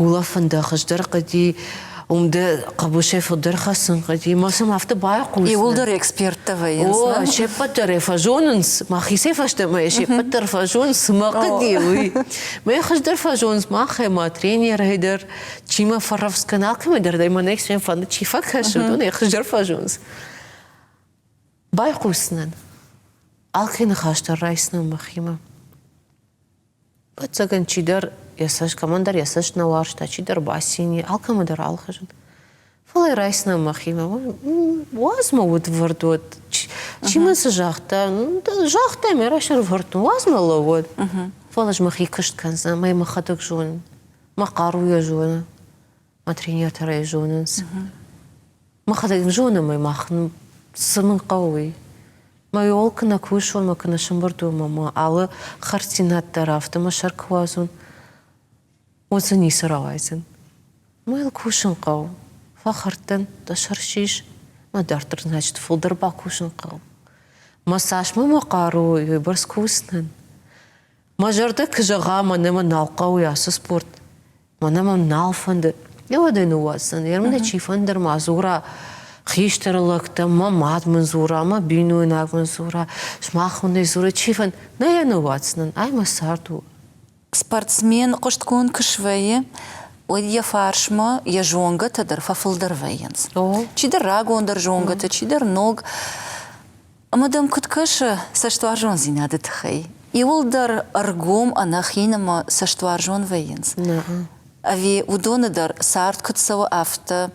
улӕфын дӕ хуыздӕр хъуыди, уым дӕ хъӕбысӕй фылдӕр хӕцын хъуыди. Мӕ сӕм афтӕ байхъус. Иууылдӕр эксперттӕ вӕййынц. О, се ппӕт дӕр ӕй фӕзонынц. Мӕхицӕй фӕстӕмӕ се ппӕт дӕр фӕзонынц, цы мӕ хъуыди, уый. Мӕ хуыздӕр фӕзонынц махӕй, мӕ тренерӕй дӕр, чи мӕ фӕрӕвдз кӕны, алкӕмӕй дӕр мӕнӕй сӕм фӕнды, чи фӕкӕсы, уыдон ӕй хуыздӕр фӕзонынц. Байхъусдзынӕн. Алкӕй ныхас дӕр райсдзынӕн мӕхимӕ. Ӕвӕццӕгӕн, чидӕр йӕ цӕст, кӕмӕндӕр йӕ цӕст нӕ уарзта, чидӕр бацин и, алкӕмӕ дӕр алхӕзын. Фӕлӕ райсынӕн мӕхимӕ уадз мӕ удвӕрд уӕд. Чи мын цы загъта, загъта мӕ райсӕр вӕрдтон, уадз мӕ лӕууӕд. Фӕлӕ ӕз мӕхи куыст кӕндзынӕн, мӕ мӕхӕдӕг зонын, мӕ хъаруйӕ зонын, мӕ тренертӕ ӕй зонынц. Мӕхӕдӕг зонӕм ӕй мах цы мын хъӕуы, уый. Мӕ уол куы нӕ кусон, мӕ куы нӕ сӕмбырд уон, мӕ мӕ алы хӕрздзинад дӕр афтӕ мӕ сӕр куы уадзон, уӕд дзы ницы рауайдзӕн. Мӕ йыл кусын хъӕуы. Фӕхӕрд дӕн, дӕ сӕр сис, мӕ дарддӕр, значит, фылдӕр бакусын хъӕуы. Мӕ цас мӕ хъару уыйбӕрц кусдзынӕн. Мӕ зӕрдӕ куы зӕгъа, мӕнӕ мӕ нал хъӕуы ацы спорт, мӕнӕ мӕм нал фӕнды, уӕд ӕй ныууадздзӕн. Йе чи фӕндыр ма дзура, хистӕр лӕгтӕ, мӕ мад мын дзура, мӕ бинойнаг мын дзура, сымах мын ӕй дзура, чи фӕнд, нӕ йӕ ныууадздзынӕн, ай мӕ цард у. Спортсмен хъуыстгонд куы свӕййы, уӕд йӕ фарсмӕ йӕ зонгӕтӕ дӕр фӕфылдӕр вӕййынц. Чидӕр рагондӕр зонгӕтӕ, чидӕр ног. Ӕмӕ дӕм куыд кӕсы цӕстуарзондзинады тыххӕй? Иуылдӕр ӕргом, ӕнӕхин ӕмӕ цӕстуарзон вӕййынц? Ӕви уыдоны дӕр цард куыд цӕуы, афтӕ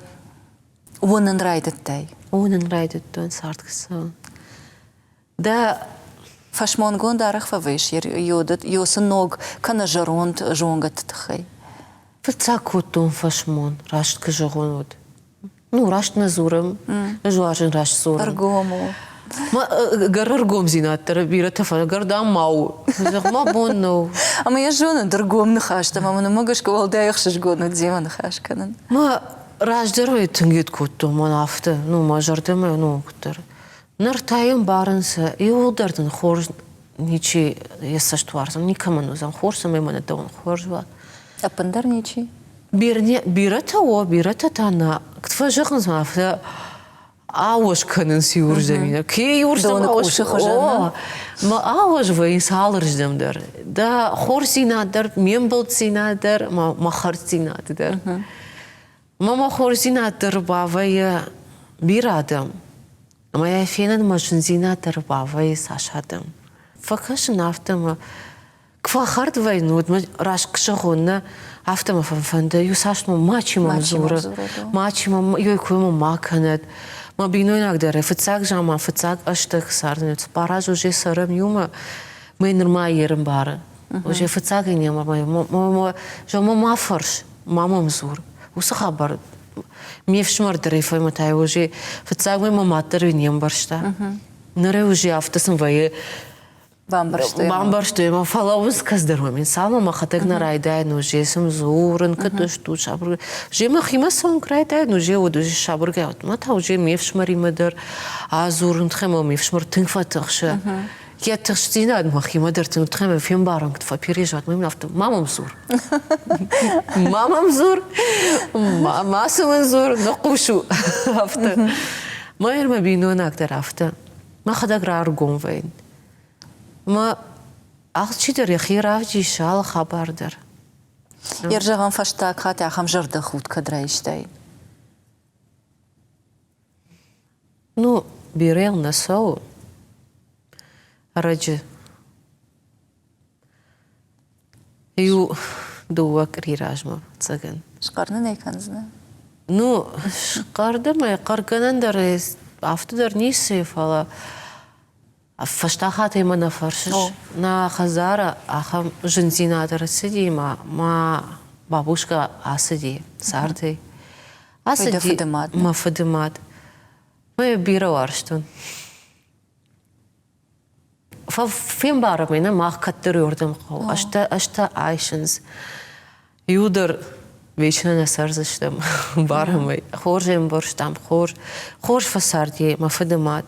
уынын райдыдтай? Уынын райдыдтон, цард куыд цӕуы. Дӕ фӕсмонгонд арӕх фӕвӕййыс йоцы ног кӕнӕ зӕронд зонгӕты тыххӕй? Фыццаг кодтон фӕсмон, раст куы зӕгъон, уӕд. Ну, раст нӕ дзурӕм, ӕз уарзын раст дзурын. Ӕргом у. Ма гӕр ӕргомдзинад дӕр бирӕтӕ фӕгӕр дам ма у. Зӕгъ, мӕ бон нӕу. Ӕмӕ йӕ зонын ӕргом ныхӕстӕ, ӕмӕ мын уымӕ гӕсгӕ уӕлдай ӕхсызгон уыд демӕ ныхас кӕнын. Мӕ раздӕр ӕй тынг ед кодтон, мӕн афтӕ, ну, мӕ зӕрдӕмӕ, ну, куыддӕр. Ныр та йӕм барынц, иууылдӕр дын хорз ничи йӕ цӕст уарзын, никӕмӕн уыдзӕн хорз, цӕмӕй мӕнӕ дӕуӕн хорз уа. Ӕппындӕр ничи? Бирӕтӕ о, бирӕтӕ та нӕ. Куыд фӕзӕгъынц, афтӕ ауӕз кӕнынц иуырдӕм. Кӕй иуырдӕм къусы хуызӕн. Мӕ ауӕз вӕййынц алырдӕм дӕр. Дӕ хорздзинад дӕр, ме мбылддзинад дӕр, мӕ хӕрддзинад дӕр. Мӕ мӕ хорздзинад дӕр бавӕййы бирӕ адӕм. Ӕмӕ йӕ фенын мӕ зындзинад дӕр бавӕййы цас адӕм. Фӕкӕсын афтӕ мӕ куы фӕхӕрд вӕййын, уӕд мӕ раст куы зӕгъон, нӕ, афтӕ мӕ фӕфӕнды, иу цас мӕм мачи мӕм дзуры, мачи мӕм, йой кой мӕм ма кӕнӕд. Мӕ бинойнаг дӕр фыццаг заман, фыццаг ӕстӕг царды цыппар азы уже цӕрӕм иумӕ, мӕ нырма йе рымбары. Уже фыццаг ын йӕ мӕ ма фӕрс, ма мӕм дзур. Уыцы хабар ме фсымӕр дӕр ӕй фӕмӕтӕй уже фыццаг мӕ мад дӕр не мбӕрста. Ныр уже афтӕ сын вӕййы. Бамбӕрстой. Бамбӕрстой мӕ, фӕлӕ уыц кӕцдӕр момент цалынмӕ мӕхӕдӕг нӕ райдайын уже сын дзурын, куыд стут сабыр. Уже мӕхимӕ цӕуын куы райдайын, уже уӕд уже сабыргай мӕ та уже ме фсымӕримӕ дӕр адзурын, тыхӕй ме фсымӕр тынг фӕтыхсы. Йӕ тыхстдзинад мӕхимӕ дӕр тынг тыхӕй фембарын, куыд фӕпереживать, мӕм афтӕ, ма мӕм дзур. Ма мӕм дзур, мацы мын дзур, ныхъхъус у. Афтӕ. Мӕ мӕ бинойнаг дӕр афтӕ. Мӕхӕдӕг раргом вӕййын. Мӕ алчидӕр йӕхи равдисы алы хабар дӕр. Йе зӕгъӕм, фӕстаг хатт ахӕм зӕрдӕхудт кӕд райстай? Ну, бирӕ йыл нӕ цӕуы. Ӕрӕджы иу дыууӕ къуыри размӕ, ӕвӕццӕгӕн. Схъӕр нын ӕй кӕндзынӕ? Ну, схъӕр дӕр ма хъӕргӕнӕн дӕр афтӕ дӕр ницы, фӕлӕ Фӕстаг хатт ӕй мӕ нӕ фӕрсыс. Нӕ хӕдзары ахӕм зындзинад ӕрцыди мӕ мӕ бабушка ацыди цардӕй. Ацыди дӕ фыдымад? Мӕ фыдымад. Мӕ йӕ бирӕ уарзтон. Фембарӕм ӕй, нӕ мах кӕддӕр уырдӕм хъӕуы. Ӕзтӕ, ӕзтӕ айсынц. Иу дӕр вечно нӕ цӕрдзыстӕм, барӕм ӕй. Хорз ӕмбӕрстам, хорз, хорз фӕцарди мӕ фыдымад.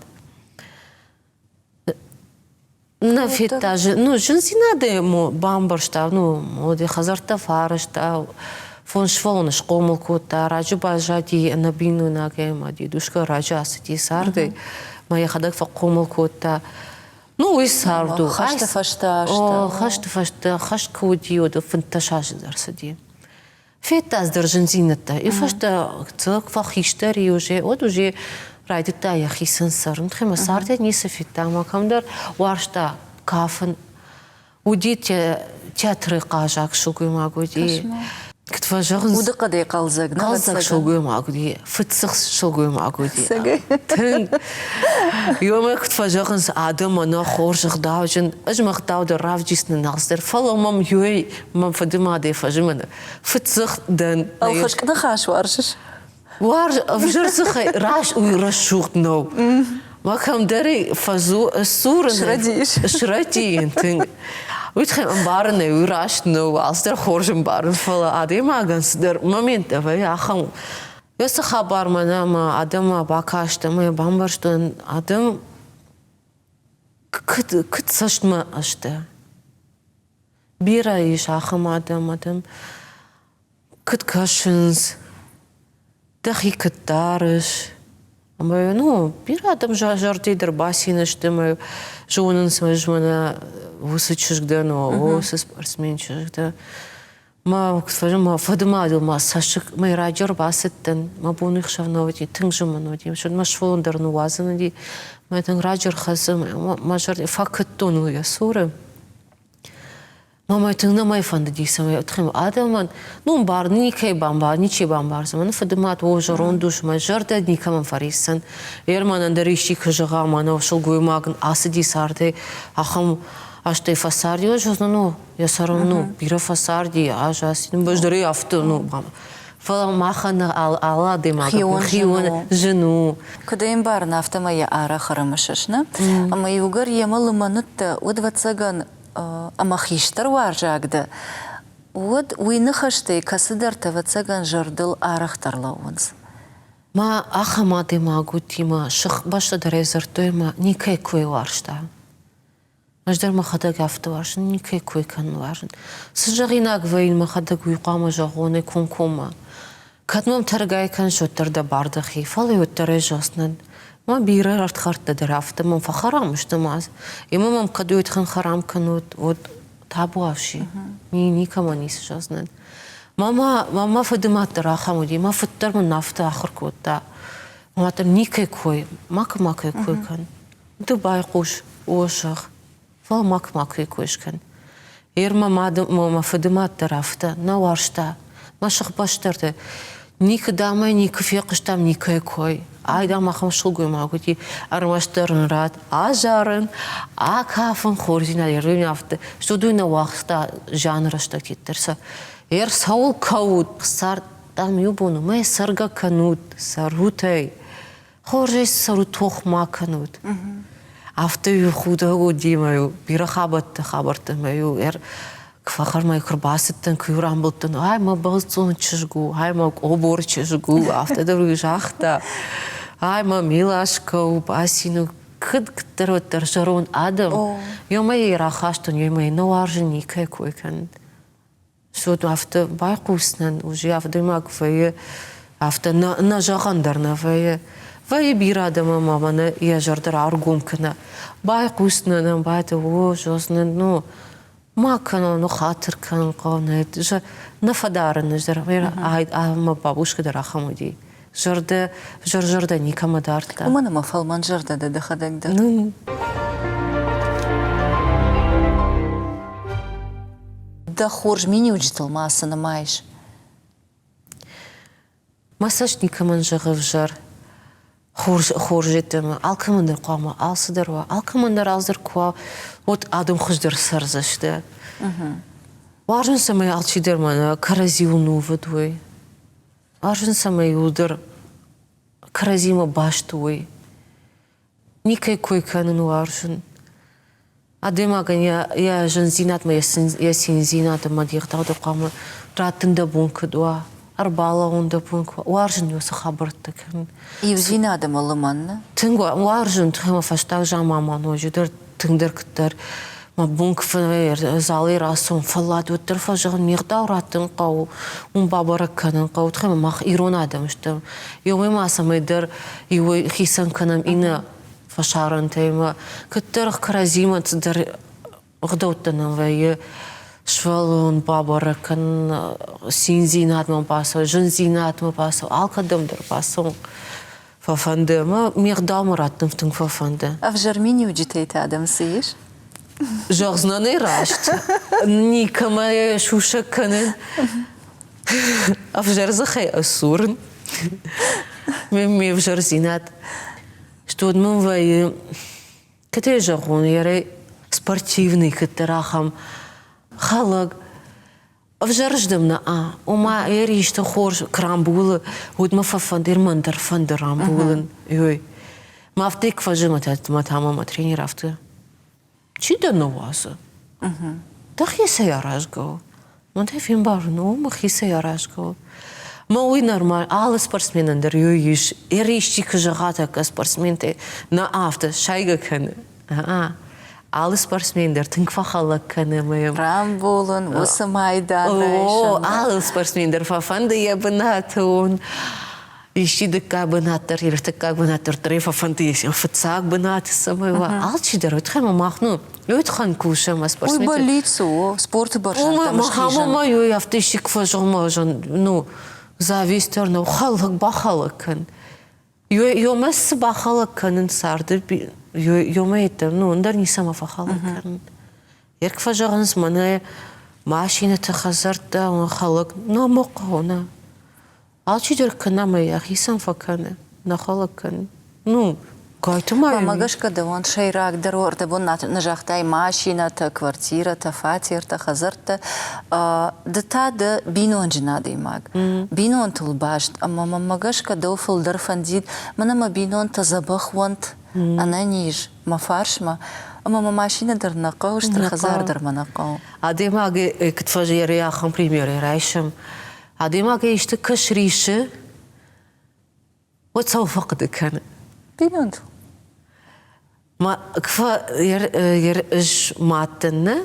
Нӕ федта, ну, зындзинадӕй бамбӕрста, ну, йӕ хӕдзӕрттӕ фӕарӕзта, фондз сывӕллоны схъомыл кодта, раджы баззади ӕнӕбинойнагӕй ӕмӕ дедушка раджы ацыди цардӕй, мӕ йӕхӕдӕг фӕхъомыл кодта. Ну, уый цард у. Хӕсты фӕстӕ азтӕ. Хӕсты фӕстӕ, хӕст куы уыди, уӕд 15 азы дӕр цыди. Федта дӕр зындзинӕдтӕ. И фӕстӕ фӕхистӕр и уже, уӕд уже райдыдта йӕхицӕн цӕрын. Ӕмӕ цардӕй ницы федта, ӕмӕ кӕмдӕр уарзта кафын. Уыди театры хъазаг сылгоймаг уыди. Куыд фӕзӕгъынц? Удыхъӕдӕй хъӕлдзӕг, Хъӕлдзӕг сылгоймаг уыди, фыддзых сылгоймаг уыди. Тынг. Ёмӕ куыд фӕзӕгъынц, адӕм ӕнӕ хорз ӕгъдауджын, ӕз мӕ ӕгъдау дӕр равдисны нал дӕр, фӕлӕ мӕм ёй мӕ фыдымадӕй фӕзымыны. Фыддзых дӕн. Ӕлхыскъ ныхас уарзыс? Уарз, ӕвзӕр дзыхӕй раст уый рӕсугъд нӕу. Мӕ кӕмдӕр фӕзу сурын. Срӕдийыс. Срӕдийын тынг. Уый тыххӕй ӕмбарын ӕй, уый раст нӕу, алцыдӕр хорз ӕмбарын, фӕлӕ адӕймагӕн цыдӕр моменттӕ вӕййы ахӕм. Цы хабар мӕнӕ мӕ адӕммӕ бакаст ӕмӕ йӕ бамбӕрстон, адӕм. Куыд цӕстмӕ сты? Бирӕ ис ахӕм адӕм, адӕм куыд кӕсынц, дӕхи куыд дарыс. Ӕмӕ ну, бирӕ адӕм зӕрдӕй дӕр бацин сты ӕмӕ зонынц, ӕз мӕнӕ уыцы чызг дӕн, уыцы спортсмен чызг дӕн. Мӕ мӕ фыдымадыл ма цӕссыг мӕ раджы ӕрбацыдтӕн, мӕ бон ӕхсӕв нӕ уыди, тынг зын мын уыди, мӕ сывӕллон дӕр ныууадзын уыди, мӕ тынг раджы ӕрхӕццӕ, мӕ зӕрдӕ фӕкуыдтон уый йӕ цуры. Мамӕ тынг нӕмӕй фӕндыди, цӕмӕй адӕмӕн, ну, ӕмбар, никӕй бамбар, ничи бамбардзӕн. Мӕн фыдымад, о, зӕронд ус, мӕ зӕрдӕ никӕмӕн фӕрисдзӕн. Ерманӕн дӕр исчи куы зӕгъа, мӕнӕ сылгоймаг ацыди цардӕй, ахӕм азтӕй фӕцарди, ӕз ну, йӕ сӕрыл ну бирӕ фӕцарди, ӕз аци дӕр афтӕ ну фӕлӕ махӕн алы адӕймаг хион зын у. Куыд ӕй ӕмбарын, афтӕмӕй йӕ арӕх ӕрымысыс, нӕ? Ӕмӕ иугӕр йемӕ лымӕн уыдтӕ, уӕд, ӕвӕццӕгӕн, ӕмӕ хистӕр уарзаг дӕ, уӕд уый ныхӕстӕй кӕцыдӕртӕ, ӕвӕццӕгӕн, зӕрдыл арӕхдӕр лӕууынц. Ма ахӕм адӕймаг уыди, мӕ сыхбӕстӕ дӕр ӕй дзырдтой, ӕмӕ никӕй кой уарзта. Ӕз дӕр мӕхӕдӕг афтӕ уарзын, никӕй кой кӕнын уарзын. Цы зӕгъинаг вӕййын мӕхӕдӕг, уый хъуамӕ зӕгъон ӕй комкоммӕ. Кӕд мӕм тӕргай кӕныс, уӕддӕр дӕ бар дӕхи, фӕлӕ уӕддӕр ӕз зӕгъдзынӕн. Мӕ бирӕ ӕрдхӕрдтӕ дӕр афтӕ мӕм фӕхӕрам сты ма. Ӕмӕ мӕм кӕд уый тыххӕн хӕрам кӕнут, уӕд табуафси. Никӕмӕн ницы зӕгъдзынӕн. Мама, мӕ фыдымад дӕр ахӕм уыди, мӕ фыд дӕр мын афтӕ ахуыр кодта. Мӕ дӕр никӕй кой, макӕ макӕй кой кӕн. Ды байхъус, о зӕгъ, фӕлӕ мак макуы кой скӕн. Ер мӕ мад мӕ фыды мад дӕр афтӕ нӕ уарзта. Мӕ сыхбӕстӕрты никуы дамӕй никуы фехъуыстам никӕй кой. Ай, дам, ахӕм сылгоймаг уыди, ӕрмӕстдӕр ын рад азарын, акафын, хорздзинад ӕрвин афтӕ. Студ нӕ уагъта зианы рӕстӕг дӕр сӕ. Ер цӕуыл кӕут, цард, дам, иу бон уымӕй цӕргӕ кӕнут, цӕрут ӕй. Хорзӕй цӕрут, тох ма кӕнут. Афтӕ-иу худӕг уыди мӕ-иу бирӕ хабӕртты хабӕртты мӕ-иу фӕхӕрмӕ куы рбацыдтӕн, куы-иу рамбылдтӕн, ай мӕ бӕлццон чызг у, ай мӕ къобор чызг у, афтӕ дӕр уый загъта. Ай мӕ милашкӕ у, басин у, куыд куыддӕр уӕддӕр зӕронд адӕм. Ёмӕ йӕ рахастон, ёмӕ йӕ нӕ уарзын никӕй кой кӕнын. Суд афтӕ байхъусынӕн уже адӕймаг вӕййы афтӕ нӕ зӕгъӕн дӕр нӕ вӕййы. Вӕййы бирӕ адӕм ӕмӕ мӕнӕ йӕ зӕрдӕ раргом кӕна. Байхъусынӕн ӕм байды о, зознӕн, ну, ма кӕнон, ну, хатыр кӕнын хъӕуы, нӕ фӕдарыны ӕмӕ бабушка дӕр ахӕм уыди. Зӕрдӕ, зӕрдӕ никӕмӕ дардта. Уымӕн ӕмӕ фӕлмӕн зӕрдӕ дӕ дӕхӕдӕг дӕр. Дӕ хорз миниуджытыл ма цы нымайыс? Мӕ цӕст никӕмӕн зӕгъы ӕвзӕр. Хорз, хорз йеддӕмӕ алкӕмӕн дӕр хъуамӕ алцыдӕр уа, алкӕмӕн дӕр алцыдӕр куы уа, уӕд адӕм хуыздӕр цӕрдзысты. Уарзын, цӕмӕй алчидӕр мӕнӕ кӕрӕдзиуыл нувыд уой. Уарзын, цӕмӕй иуылдӕр кӕрӕдзимӕ баст уой. Никӕй кой кӕнын уарзын. Адӕймагӕн йӕ зындзинадмӕ, йӕ циндзинад ӕмӕ де гъдау дӕр хъуамӕ раттын дӕ бон куыд уа, ӕрбалӕууын дӕ бон куы уа. Уарзын уыцы хабӕрттӕ кӕнын. Иудзинад ӕмӕ лымӕн нӕ? Тынг уарзын, ӕмӕ фӕстаг заман ма ноджыдӕр тынгдӕр куыддӕр мӕ бон куы залӕй рацӕуын, фӕллад уӕддӕр фӕзӕгъын, ме гъдау раттын хъӕуы, уым бабӕрӕг кӕнын хъӕуы. Тыххӕй мах ирон адӕм стӕм. Иумӕ ма цӕмӕйдӕр иуӕй хицӕн кӕнӕм иннӕ фӕсарӕнтӕй ӕмӕ куыддӕр кӕрӕдзимӕ цыдӕр ӕгъдӕуттӕ нӕм вӕййы сывӕллон бабӕрӕг кӕнын, циндзинадмӕ бацӕуын, зындзинадмӕ бацӕуын, алкӕдӕм дӕр бацӕуын фӕфӕнды ӕмӕ ме гъдаумӕ раттын тынг фӕфӕнды. Ӕвзӕр миниуджытӕй та дӕм цы ис? Зӕгъдзынӕн ӕй раст, никӕмӕ сусӕг кӕнын. Ӕвзӕр дзыхӕй ӕссурын. Ме взӕрдзинад. Что мын вӕййы, кӕд ӕй зӕгъон, ерӕй спортивный кӕддӕр ахӕм хӕлӕг. Ӕвзӕрыздӕм нӕ а, ома ер исты хорз куы рамбулы, уӕд мӕ фӕфӕнды, ер мӕн дӕр фӕнды рамбулын. Ой. Мӕ афтӕ куы фӕзыны, мӕ та мӕ тренер афтӕ Чи дӕ ныууадзы? Дӕхицӕй аразгӕ у. Мӕн та фембарын, о, мӕхицӕй аразгӕ у. Мӕ уый нормаль, алы спортсменӕн дӕр ю ис. Исчи куы зӕгъа тӕккӕ спортсментӕй, нӕ афтӕ сайгӕ кӕны. Алы спортсмен дӕр тынг фӕхӕлӕг кӕны ӕмӕ йӕм Рамбулын, уыцы майдан райсын. Алы спортсмен дӕр фӕфӕнды йӕ бынаты уын. Исчи дыккаг бынат дӕр, ӕртыккаг бынат дӕр дӕр фӕфӕнды фыццаг бынаты цӕмӕй уа. Алчидӕр уый тыххӕй ӕмӕ мах ну уый тыххӕн кусӕм спортсменты. Уый бӕллиц у, спорты бӕрзӕндтӕм схизын. Махамӕ ма афтӕ исчи куы фӕзӕгъы, ну, зависть дӕр нӕу, хӕлӕг бахӕлӕг кӕн. Ёмӕ цы бахӕлӕг кӕнын царды, ёмӕ йеддӕм, ну, ӕндӕр ницӕмӕ фӕхӕлӕг кӕнын. Ерк фӕзӕгъынц, мӕнӕ машинӕты хӕдзӕрттӕ, хӕлӕг, нӕ мӕ хъӕуы, нӕ. Алчидӕр кӕна ӕмӕ йӕхицӕн фӕкӕны, нӕ хӕлӕг кӕны. Ну, гайты ма Мӕ гӕсгӕ дӕуӕн сӕйрагдӕр у ӕрдӕбон нӕ загътай машинӕтӕ, квартирӕтӕ, фатертӕ, хӕдзӕрттӕ. Ды та дӕ бинонджын адӕймаг. Бинонтыл баст ӕмӕ мӕнмӕ гӕсгӕ дӕу фылдӕр фӕндид, мӕнӕ мӕ бинонтӕ дзӕбӕх уӕнт, ӕнӕниз, мӕ фарсмӕ, ӕмӕ мӕ машинӕ дӕр нӕ хъӕуы, стыр хӕдзар дӕр мӕ нӕ хъӕуы. Адӕймаг куыд фӕзӕры ахӕм примерӕй райсӕм. Адӕймаг исты кӕс рисы, уӕд цӕуыл фӕхъуыды кӕны? Бинонтыл. Ма ӕз мад дӕн нӕ,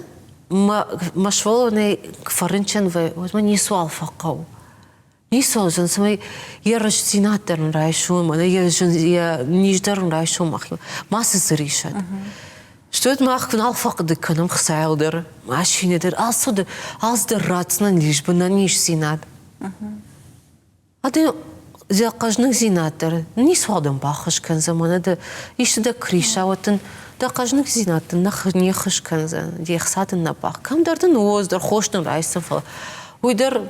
мӕ сывӕллонӕй куы фӕрынчын вӕййы, уӕд мӕ ницыуал фӕхъӕуы. Ницыуал зын, цӕмӕй йӕ рӕстдзинад дӕр ын райсон, мӕнӕ йӕ зын, йӕ низ дӕр ын райсон мӕхимӕ. Мацы дзы рисӕд. Стӕй мах куы нал фӕхъуыды кӕнӕм хцайыл дӕр, машинӕ дӕр, алцыдӕр, алцыдӕр ратдзынӕн лишь низдзинад. Ады дӕ хъӕзныгдзинад дӕр ницуал дын баххуыс кӕндзӕн, мӕнӕ дӕ исты дӕ криса, уӕд дын дӕ хъӕзныгдзинад дын не ххуыс кӕндзӕн, де хца дын нӕ бах. Кӕмдӕр дын уоз дӕр хос дын райсдзӕн, фӕлӕ уый дӕр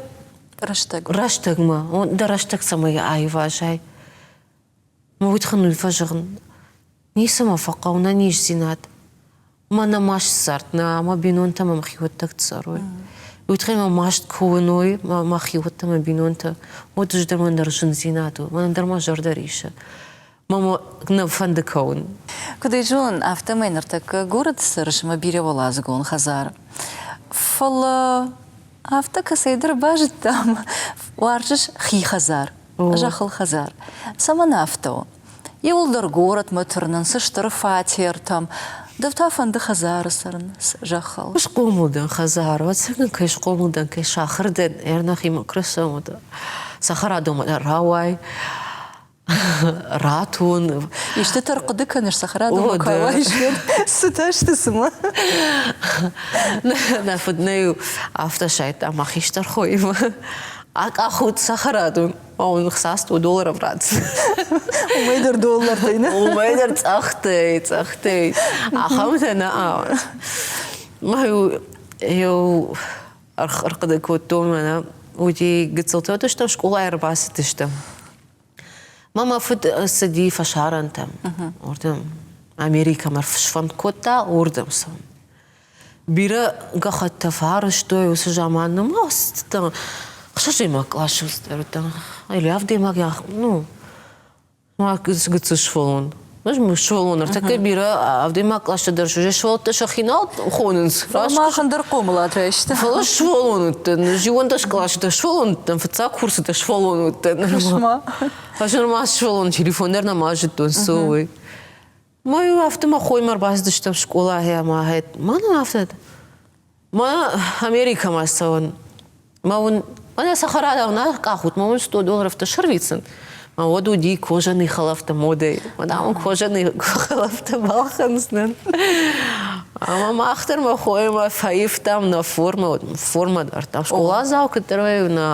рӕстӕгмӕ, дӕ рӕстӕг цӕмӕй аивазай. Мӕ уый тыххӕй фӕзӕгъын, ницӕмӕ фӕхъӕуы нӕниздзинад. Мӕ нӕ маст цард, нӕ мӕ бинонтӕ мӕ хиуӕттӕ цӕрой. Уый тыххӕй мӕ маст куы уыной, мӕ хиуӕттӕ, мӕ бинонтӕ, уӕд ӕз дӕр мӕн дӕр зындзинад у, мӕнӕн дӕр мӕ зӕрдӕ рисы. Мӕ нӕ фӕнды кӕуын. Куыд ӕй зонын, афтӕмӕй ныртӕккӕ горӕты цӕрыс мӕ бирӕуӕладзыгон хӕдзары. Фӕлӕ Афтӕ кӕцӕйдӕр базыдтам, уарзыс хи хӕдзар, зӕххыл хӕдзар. Цӕмӕн афтӕ у? Иуылдӕр горӕтмӕ тырнынц стыр фатертӕм. Дӕу та фӕнды хӕдзары цӕрын зӕххыл. Схъомыл дӕн хӕдзары, ӕцӕгӕн кӕй схъомыл дӕн, кӕй сахар дӕн, ӕрнӕхимӕ красавӕ цӕхӕрадонмӕ рауай, ратон. Истытӕ ӕрхъуыды кӕныс цӕхӕрадонмӕ куы ауайыс, уӕд цытӕ сты цымӕ? Нӕ фыд нӕ-иу афтӕ сайдта мӕ хистӕр хоимӕ. Акъахут цӕхӕрадон, он хца 100 долларов ратдзӕн. Уымӕй дӕр доллартӕй, нӕ? Уымӕй дӕр цъӕхтӕй, цъӕхтӕй. Ахӕмтӕ нӕ. Мӕ иу ӕрхъуыды кодтон мӕнӕ уыди гыццылтӕ уыдыстӕм, скъолайы ӕрбацыдыстӕм. Мӕ мӕ фыд цыди фӕсарӕнтӕм, уырдӕм Америкӕмӕ сфӕнд кодта, уырдӕм цӕуын. Бирӕ гӕххӕттӕ фӕарӕзтой уыцы заман, ну, ма цыдтӕн, ӕхсӕзӕймаг къласы уыдтӕн, или авдӕймаг, ну, гыццыл сывӕллон. Ӕз сывӕллон ныртӕккӕ бирӕ авдӕймаг кълӕсты дӕр сывӕллӕттӕ сӕхи нал хонынц. Мах ӕндӕр хъомылад райста. Фӕлӕ сывӕллон уыдтӕн, иуӕндӕс къласы дӕр сывӕллон уыдтӕн, фыццаг курсы дӕр сывӕллон уыдтӕн. Ӕз нырма сывӕллон телефон дӕр нӕма зыдтон, цы уый. Мӕ афтӕ мӕ хоймӕ ӕрбацыдыстӕм скъолайы ӕмӕ мӕнӕн афтӕ Мӕ Америкӕмӕ цӕуын. Мӕ уын мӕнӕ цӕхӕрадау нӕ къахут, мӕ уын 100 долларовтӕ сӕрвитдзӕн. Мӕ уӕд уыди кожаный хӕлӕфтӕ модӕй. Мӕ дам кожаный хӕлӕфтӕ балхӕндзынӕн. Ӕмӕ мах дӕр мӕ хоимӕ фӕивтам нӕ формӕ, формӕ дардтам. Скъоладзау куыддӕр вӕййы нӕ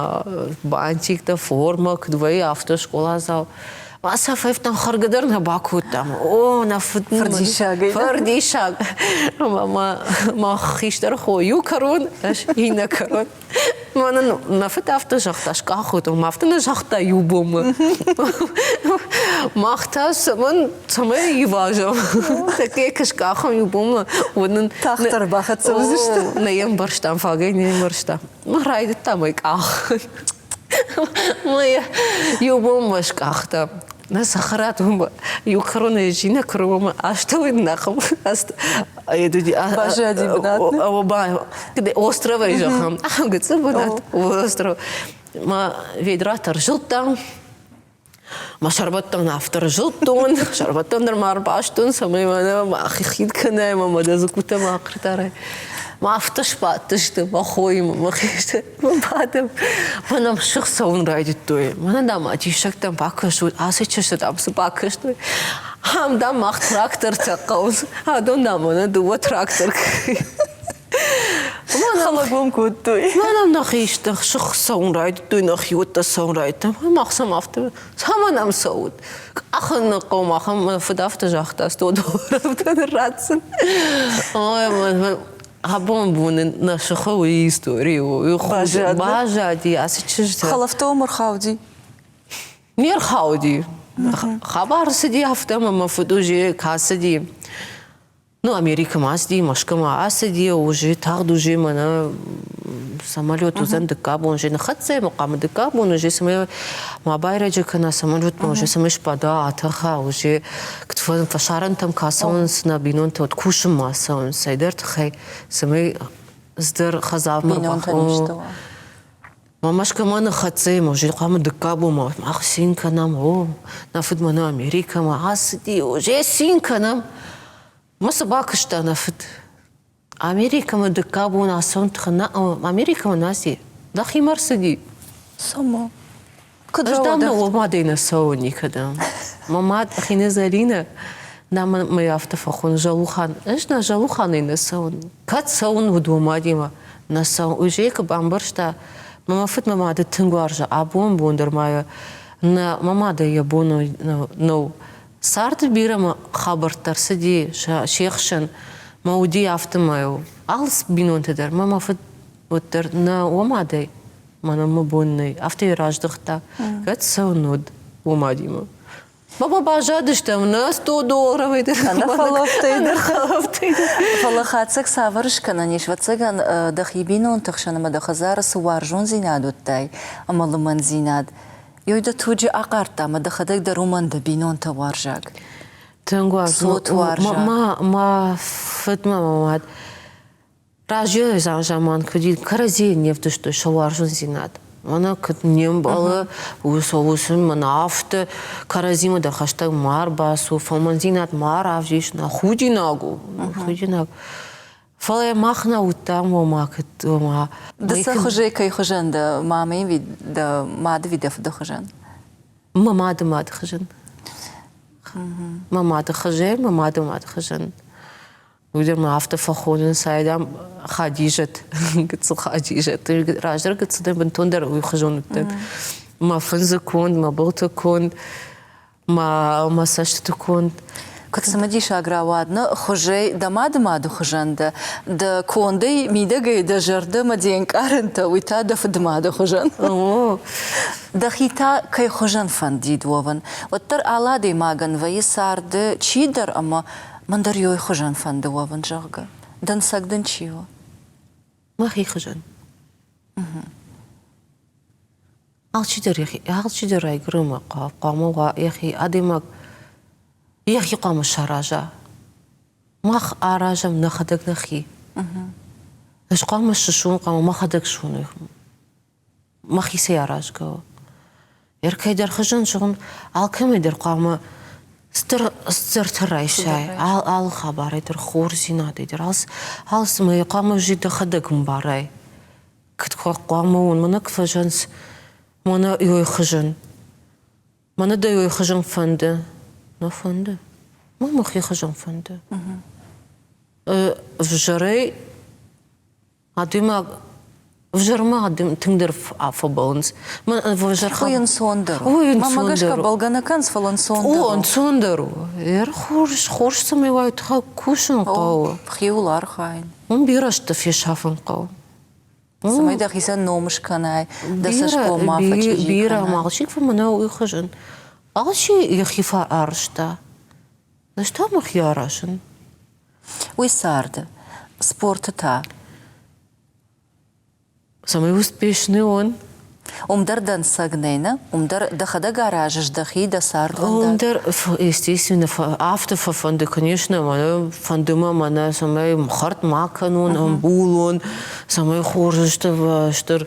бантиктӕ, формӕ куыд вӕййы, афтӕ скъоладзау. Ацы фӕфтӕн хӕргӕ дӕр нӕ бакодтам. О, нӕ фыд Фырдиссагӕй. Фырдиссаг. Ӕмӕ мӕ хистӕр хо иу кӕрон, ӕз иннӕ кӕрон. Мӕнӕн нӕ фыд афтӕ загъта, скъахут, ӕмӕ афтӕ нӕ загъта иу бонмӕ. Мах та цӕмӕн цӕмӕй ивазӕм? Такӕй куы скъахӕм иу бонмӕ, уӕд нын Тагъддӕр бахӕццӕ уыдзысты. Нӕ йӕ ӕмбӕрстам, фагӕй не мбӕрстам. Райдыдтам ӕй къахын. Иу бон мӕ скъахта. Нӕ цӕхӕрат уым иу кӕронӕй иннӕ кӕронмӕ астӕуӕй нӕхъӕм. Баззади бынат. Островӕй зӕгъӕм. Ахӕм гыццыл бынат. Остров. Мӕ ведратӕ рзылдтам. Мӕ сӕрбӕттӕн афтӕ рзылдтон, сӕрбӕттӕн дӕр ма ӕрбастон, цӕмӕй мӕнӕ мӕхи хид кӕнай ӕмӕ мӕ дӕ дзыккутӕ ма ахъырдарай. Мӕ афтӕ сбадтысты мӕ хоимӕ, мӕ хистӕр, мӕ бадӕм. Мӕнӕ сых цӕуын райдыдтой. Мӕнӕ, дам, диссӕгтӕм бакӕсут, ацы чызджы, дам, цы бакӕстой. Ам, дам, мах трактортӕ хъӕуынц. Адон, дам, мӕнӕ дыууӕ трактор. Халагом кодтой. Мӕнӕ нӕхи сых цӕуын райдыдтой, нӕхиуӕттӕ цӕуын райдыдтой. Мах сӕм афтӕ, цӕмӕн ӕм цӕут? Къахын нӕ хъӕуы, махӕн мӕ фыд афтӕ загъта, 100 долларов дӕр ратдзӕн. Ой, абон боны нӕ сыхы уый истори у. Баззади ацы чызджытӕ. Хӕлӕфтӕ уым ӕрхауди? Не рхауди. Хабар цыди афтӕ, ӕмӕ мӕ фыд уже кӕцыди. Ну, Америкӕмӕ ацыди, Мӕскуымӕ ацыди, уже тагъд уже мӕнӕ самолет уыдзӕн дыккаг бон уже ныххӕццӕ ӕмӕ хъуамӕ дыккаг бон уже цӕмӕй ма байрӕджы кӕна самолетмӕ, уже цӕмӕй сбада, атӕха, уже фӕсарӕнтӕм ка цӕуынц нӕ бинонтӕ, вот кусынмӕ цӕуынц цӕйдӕр тыххӕй, цӕмӕй цыдӕр хӕдзармӕ Мӕ Мӕскуымӕ ныххӕццӕ ӕмӕ уже хъуамӕ дыккаг бон мах цин кӕнӕм, о, нӕ фыд мӕнӕ Америкӕмӕ ацыди, уже цин кӕнӕм. Мӕ цы бакуыста нӕ фыд? Америкӕмӕ дыккаг бон ацӕуын тыххӕй нӕ Америкӕмӕ нӕ аци, дӕхимӕ рцыди. Цӕмӕ? Куыд Ӕз дам нӕ мадӕй нӕ цӕуын никӕдӕм. Мӕ мад Хине Зӕринӕ, нӕ мӕ афтӕ фӕхоны Зӕлухан. Ӕз нӕ Зӕлуханӕй нӕ цӕуын. Кӕд цӕуын уыд уӕ мадимӕ, нӕ цӕуын. Уже куы бамбӕрста, мӕ фыд мӕ мады тынг уарзы, абон бон дӕр ма йӕ нӕ мӕ мадӕй йӕ бон нӕу. Царды бирӕ хабӕрттӕ ӕрцыди се хсӕн, мӕ уыди афтӕмӕй алы бинонты дӕр мӕ мӕ фыд уӕддӕр нӕ уӕ мадӕй мӕнӕн мӕ бон нӕй. Афтӕ йӕ раздӕхта, кӕд цӕуын уыд уӕ мадимӕ. Мама баззадыстӕм нӕ 100 долларовӕй дӕр. Ӕнӕ хӕлӕфтӕй дӕр. Фӕлӕ хатдзӕг цавӕр скӕнӕн ис? Ӕвӕццӕгӕн, дӕхи бинонты хсӕн ӕмӕ дӕ хӕдзары цы уарзондзинад уыдтай ӕмӕ лымӕндзинад, Ёй дӕ туджы ахъардта ӕмӕ дӕхӕдӕг дӕр уымӕн дӕ бинонтӕ уарзаг. Тынг уарзон. Цот уарзаг. Мӕ фыд мӕ мад Раздӕры заман куыд и, кӕрӕдзийӕн не вдыстой сӕ уарзондзинад. Мӕнӕ куыд не мбӕлы, уыцы уыцы мӕнӕ афтӕ кӕрӕдзимӕ дӕр хӕстӕг ма ӕрбацу, фӕлмӕндзинад ма равдис, нӕ худинаг у, худинаг. Фӕлӕ мах нӕ уыдтам, ома куыд, ома... Ды сӕ хуызӕй кӕй хуызӕн дӕ, мамӕйы дӕ мады ви дӕ фыды хуызӕн? Мӕ мады мады хуызӕн. Мӕ мады хуызӕн, мӕ мады мады хуызӕн. Уый дӕр ма афтӕ фӕхонынц, ай, дам, Хадизӕт, гыццыл Хадизӕт. Раздӕр гыццыл дӕр бынтондӕр уый хуызон уыдтӕн. Мӕ фындзы конд, мӕ былты конд, мӕ, мӕ цӕстыты конд. Куыд цымыдисаг рауад, нӕ хуызӕй дӕ мады мады хуызӕн дӕ, дӕ кондӕй мидӕгӕй дӕ зӕрдӕмӕ де нкъарӕнтӕ, уый та дӕ фыдымады хуызӕн. О. Дӕхи та кӕй хуызӕн фӕндид уӕвын, уӕддӕр алы адӕймагӕн вӕййы царды чидӕр ӕмӕ Мӕн дӕр ёй хуызӕн фӕнды уӕвын, зӕгъгӕ. Дӕнцӕг дын чи у? Мӕхи хуызӕн. Алчидӕр йӕхи, алчидӕр райгуыры ӕмӕ хъуамӕ уа йӕхи адӕймаг йӕхи хъуамӕ сараза. Мах аразӕм нӕхӕдӕг нӕхи. Ӕз хъуамӕ сыссон, хъуамӕ мӕхӕдӕг суон мӕхицӕй аразгӕ у. Ӕркӕйдӕр хуызӕн зӕгъын, алкӕмӕй дӕр хъуамӕ стыр стыртӕ райсай, алы хабарӕй дӕр, хорздзинадӕй дӕр, алцӕмӕй хъуамӕ дӕхӕдӕг ӕмбарай. Куыд хъуамӕ уон, мӕнӕ куы фӕзӕнц, мӕнӕ ёй хуызӕн. Мӕнӕ дӕ ёй хуызӕн фӕнды. Нӕ фӕнды. Мӕ мӕхи хуызӕн фӕнды. Ӕвзӕрӕй Адӕймаг ӕвзӕрмӕ адӕм тынгдӕр фӕбӕлынц. Уый ӕнцондӕр у. Мӕ гӕсгӕ бӕлгӕ нӕ кӕнынц, фӕлӕ ӕнцондӕр у. О, ӕнцондӕр у. Хорз, хорз цӕмӕй уай, кусын хъӕуы. Хиуыл архайын. Уым бирӕ азты фесафын хъӕуы. Цӕмӕй дӕхицӕн ном скӕнай, дӕ цӕсгом ма фӕчъизи Бирӕ ма алчи фӕмӕнӕ уый хуызӕн. Алчи йӕхи фӕарӕзта. Ӕз та мӕхи аразын. Уый царды, спорты та? Цӕмӕй успешный уон. Уым дӕр дӕнцӕг нӕй, нӕ? Уым дӕр дӕхӕдӕг аразыс дӕхи, дӕ цардвӕндаг? Уым дӕр, естественно, афтӕ фӕфӕнды, конечно, мӕнӕ фӕнды мӕ мӕнӕ, цӕмӕй хӕрд ма кӕнон, ӕмбулон, цӕмӕй хорз стыр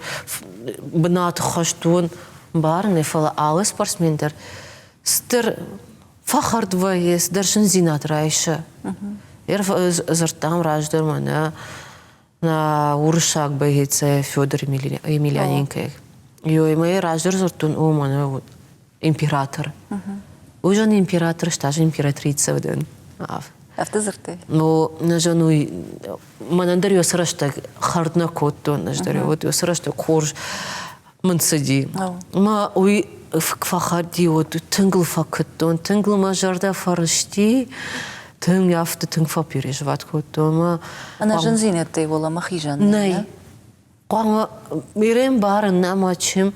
бынаты хӕст уон. Бар нӕ, фӕлӕ алы спортсмен дӕр. Цыдӕр фӕхӕрд вӕййы, цыдӕр зындзинад райсы. Дзырдтам раздӕр мӕнӕ нӕ уырыссаг боецӕ Федор Емельяненко. Ёмӕ раздӕр дзырдтон, о, мӕнӕ император. Уый зон император, стаж императрица уыдӕн. Афтӕ дзырдтай? Ну, нӕ уый мӕнӕн дӕр ёсы рӕстӕг хӕрд нӕ кодтон, ӕз дӕр вот ёсы рӕстӕг хорз мын цыди. Мӕ уый фӕхӕрди, вот тынг ыл фӕкуыдтон, тынг ыл мӕ зӕрдӕ фӕрысти, тынг афтӕ тынг фӕпереживать кодтон. Мӕ Ӕнӕ зындзинӕдтӕй уӕлӕмӕ хизӕн нӕй. Хъуамӕ бирӕ ӕмбарын ӕмӕ чем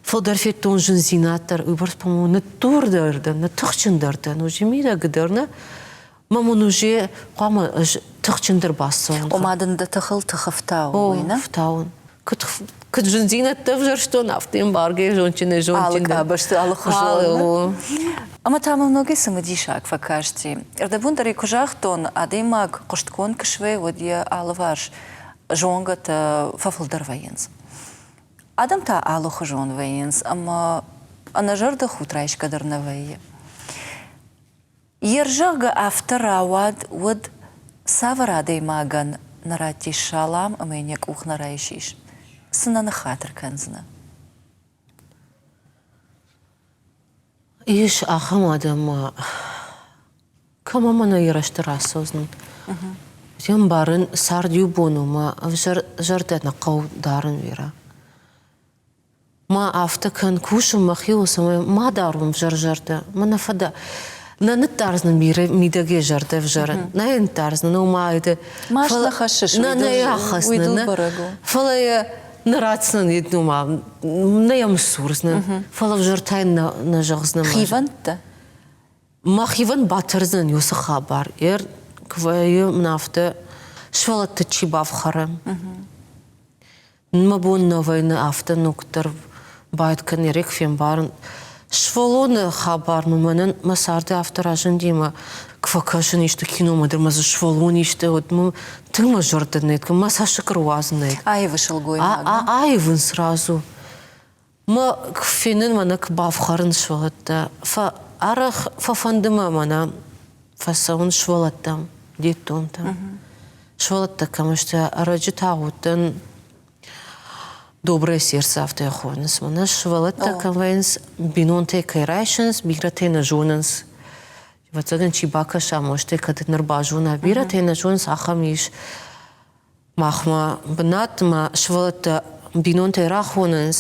фылдӕр федтон зындзинад дӕр, уыйбӕрц, по-моему, ныддурдӕр дӕн, ныттыхджындӕр дӕн, уже мидӕг дӕр нӕ. Мӕ мын уже хъуамӕ ӕз тыхджындӕр бацӕуон. Ома дын дӕ тыхыл тых ӕфтауы, уый нӕ? Ӕфтауын. Куыд куыд зындзинӕдтӕ ӕвзӕрстон, афтӕ ӕмбаргӕ зондджынӕй зондджындӕр. Алы къабӕзты алыхуызон. Ӕмӕ та мӕм ногӕй цымыдисаг фӕкасти. Ӕрдӕбон дӕр ӕй куы загътон, адӕймаг хъуыстгонд куы свӕййы, уӕд йӕ алыварс зонгӕтӕ фӕфылдӕр вӕййынц. Адӕм та алыхуызон вӕййынц ӕмӕ ӕнӕзӕрдӕхудт райсгӕ дӕр нӕ вӕййы. Йе рзӕгъгӕ афтӕ рауад, уӕд цавӕр адӕймагӕн нӕ раттис салам ӕмӕ йын йӕ къух нӕ райсис? Цы нӕ ныххатыр кӕндзынӕ? Ис ахӕм адӕм, кӕмӕ мӕнӕ йӕ рӕзты рацӕудзӕн. Се мбарын, цард иу бон у, мӕ ӕвзӕр зӕрдӕ нӕ хъӕуы дарын бирӕ. Ма афтӕ кӕн, кусын мӕхиуыл, цӕмӕй ма дарон ӕвзӕр зӕрдӕ. Мӕ нӕ фӕдӕ. Нӕ ныддардзынӕн бирӕ мидӕгӕй зӕрдӕ ӕвзӕрӕн. Нӕ йын ныддардзынӕн, ома это. Маст нӕ хӕссыс, нӕ нӕ уый дыл бӕрӕг у. Фӕлӕ йӕ нӕ ратдзынӕн еднума, нӕ йӕм ссурдзынӕн, фӕлӕ ӕвзӕртӕй нӕ зӕгъдзынӕн. Хивӕндтӕ? Мӕхивӕн батӕрдзынӕн уыцы хабар. Ер куы вӕййы мын афтӕ сывӕллӕтты чи бафхӕры. Мӕ бон нӕ вӕйны афтӕ ногдӕр байд кӕн Эрик фембарын. Сывӕллоны хабар мын мӕнӕн мӕ царды афтӕ разынди мӕ куы фӕкӕсын исты киномӕ дӕр мӕ дзы сывӕллон исты, уӕд мӕ тынг мӕ зӕрдӕ нӕ мӕ цӕссыг ӕруадзын нӕ. Аивы сылгоймаг. Аивын сразу. Мӕ фенын мӕнӕ куы бафхӕрын сывӕллӕттӕ, арӕх фӕфӕнды мӕ мӕнӕ фӕцӕуын сывӕллӕттӕм, деттонтӕм. Сывӕллӕттӕ кӕм сты, ӕрӕджы та уыдтӕн Доброе сердце афтӕ хонынц. Мӕнӕ сывӕллӕттӕ кӕм вӕййынц, бинонтӕ кӕй райсынц, бирӕтӕ нӕ зонынц. Ӕвӕццӕгӕн, чи бакӕса, мостӕй кӕд ныр базона, бирӕтӕ нӕ зонынц, ахӕм ис. Махмӕ бынатмӕ сывӕллӕттӕ бинонтӕй рахонынц,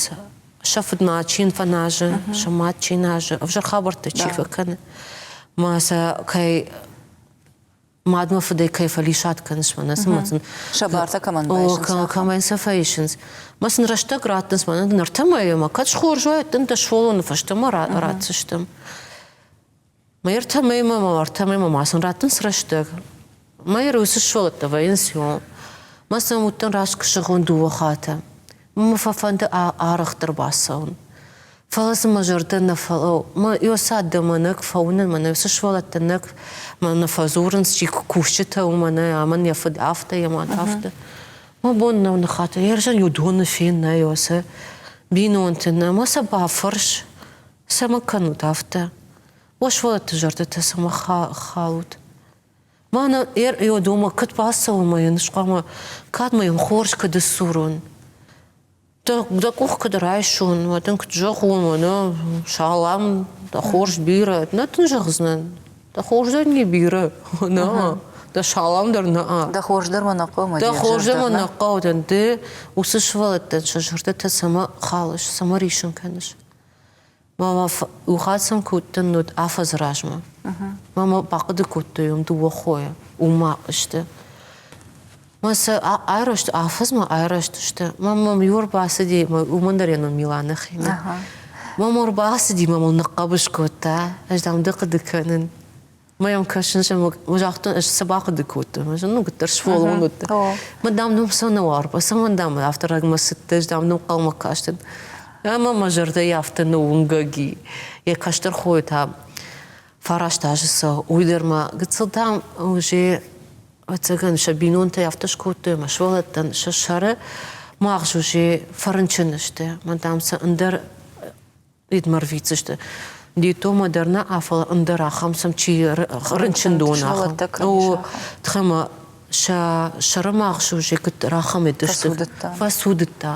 сӕ фыдмӕ чи фӕназы, сӕ мад чи назы, ӕвзӕр хабӕрттӕ чи фӕкӕны. Мӕ сӕ кӕй мадмӕ фыдӕй кӕй фӕлисад кӕныс, мӕнӕ цымӕ сын сӕ бартӕ кӕмӕн байсынц. Кӕмӕн сӕ фӕисынц. Мӕ сын рӕстӕг раттынц, мӕнӕ дын ӕртӕ мӕйы ӕмӕ кӕд схорз уай, дын дӕ сывӕллоны фӕстӕмӕ ратдзыстӕм. Мӕ ӕртӕ мӕймӕ мӕ ӕртӕ мӕймӕ ма сын раттынц рӕстӕг. Мӕ уыцы сывӕллӕттӕ вӕййынц иу. Мӕ сӕм уыдтӕн раст куы зӕгъон дыууӕ хатты. Мӕ фӕфӕнды арӕхдӕр бацӕуын. Фӕлӕ дзы мӕ зӕрдӕ нӕ фӕлӕуу. Мӕ ёсад мӕ фӕуынын, мӕнӕ уыцы сывӕллӕттӕ нӕ мӕ фӕдзурынц, чи кусджытӕ у мӕнӕ, амӕн йӕ фыд афтӕ, йӕ мад афтӕ. Мӕ бон нӕу ныххатыр. Ерзӕн иу доны фен нӕ ёсӕ бинонты нӕ, мӕ сӕ бафӕрс. Цӕмӕ кӕнут афтӕ? Уӕ сывӕллӕтты зӕрдӕтӕ цӕмӕ халут? Мӕнӕ ӕрӕдомӕ кӕд бацӕуон мӕ йын хъуамӕ кӕд мӕ йын хорз куыд ссурон? Дӕ къух куыд райсон, уӕд ын куыд зӕгъон, мӕнӕ салам, дӕ хорз бирӕ. Нӕ дын зӕгъдзынӕн. Дӕ хорз дӕр не бирӕ. Нӕ, дӕ салам дӕр нӕ. Дӕ хорз дӕр мӕ нӕ хъӕуы. Дӕ хорз дӕр мӕ нӕ хъӕуы. Ды уыцы сывӕллӕттӕн сӕ зӕрдӕтӕ цӕмӕ халыс, цӕмӕ рисын кӕныс? Мама иу хатт сӕм куы уыдтӕн, уӕд афӕдзы размӕ. Мама бахъуыды кодтой уым дыууӕ хойы, уымӕ сты. Мӕ сӕ айрӕзт, афӕдзмӕ айрӕзтысты. Мама мӕм иу ӕрбацыди, уымӕн дӕр йӕ ном Миланы химӕ. Мама ӕрбацыди, мӕ мыл ныхъхъӕбыс кодта. Ӕз дам ды хъуыды кӕнын. Мӕ йӕм кӕсын, ӕмӕ загътон, ӕз цы бахъуыды кодтон. Ӕз ну, гуыддӕр сывӕллон уыдтӕн. Мӕ дам ном сӕ нӕ уарпа, цӕмӕн дам афтӕ рӕгмӕ цыдтӕ, ӕз дам ном хъӕумӕ кастӕн. Ӕмӕ мӕ зӕрдӕ афтӕ ныууынгӕг и. Йӕ кӕстӕр хойы та фараст азы цӕуы. Уый дӕр ма гыццыл дам уже ӕцӕгӕн сӕ бинонтӕ афтӕ скодтой ӕмӕ сывӕллӕттӕн сӕ сӕры магъз уже фӕрынчын сты. Мӕ дам сӕ ӕндӕр Ритмӕ рвитдзысты. Детдоммӕ дӕр нӕ, фӕлӕ ӕндӕр ахӕм сӕм чи рынчындон ахӕм. О, тхӕмӕ сӕ сӕрымагъз уже куыд рахӕмыд сты. Фӕцудыдта.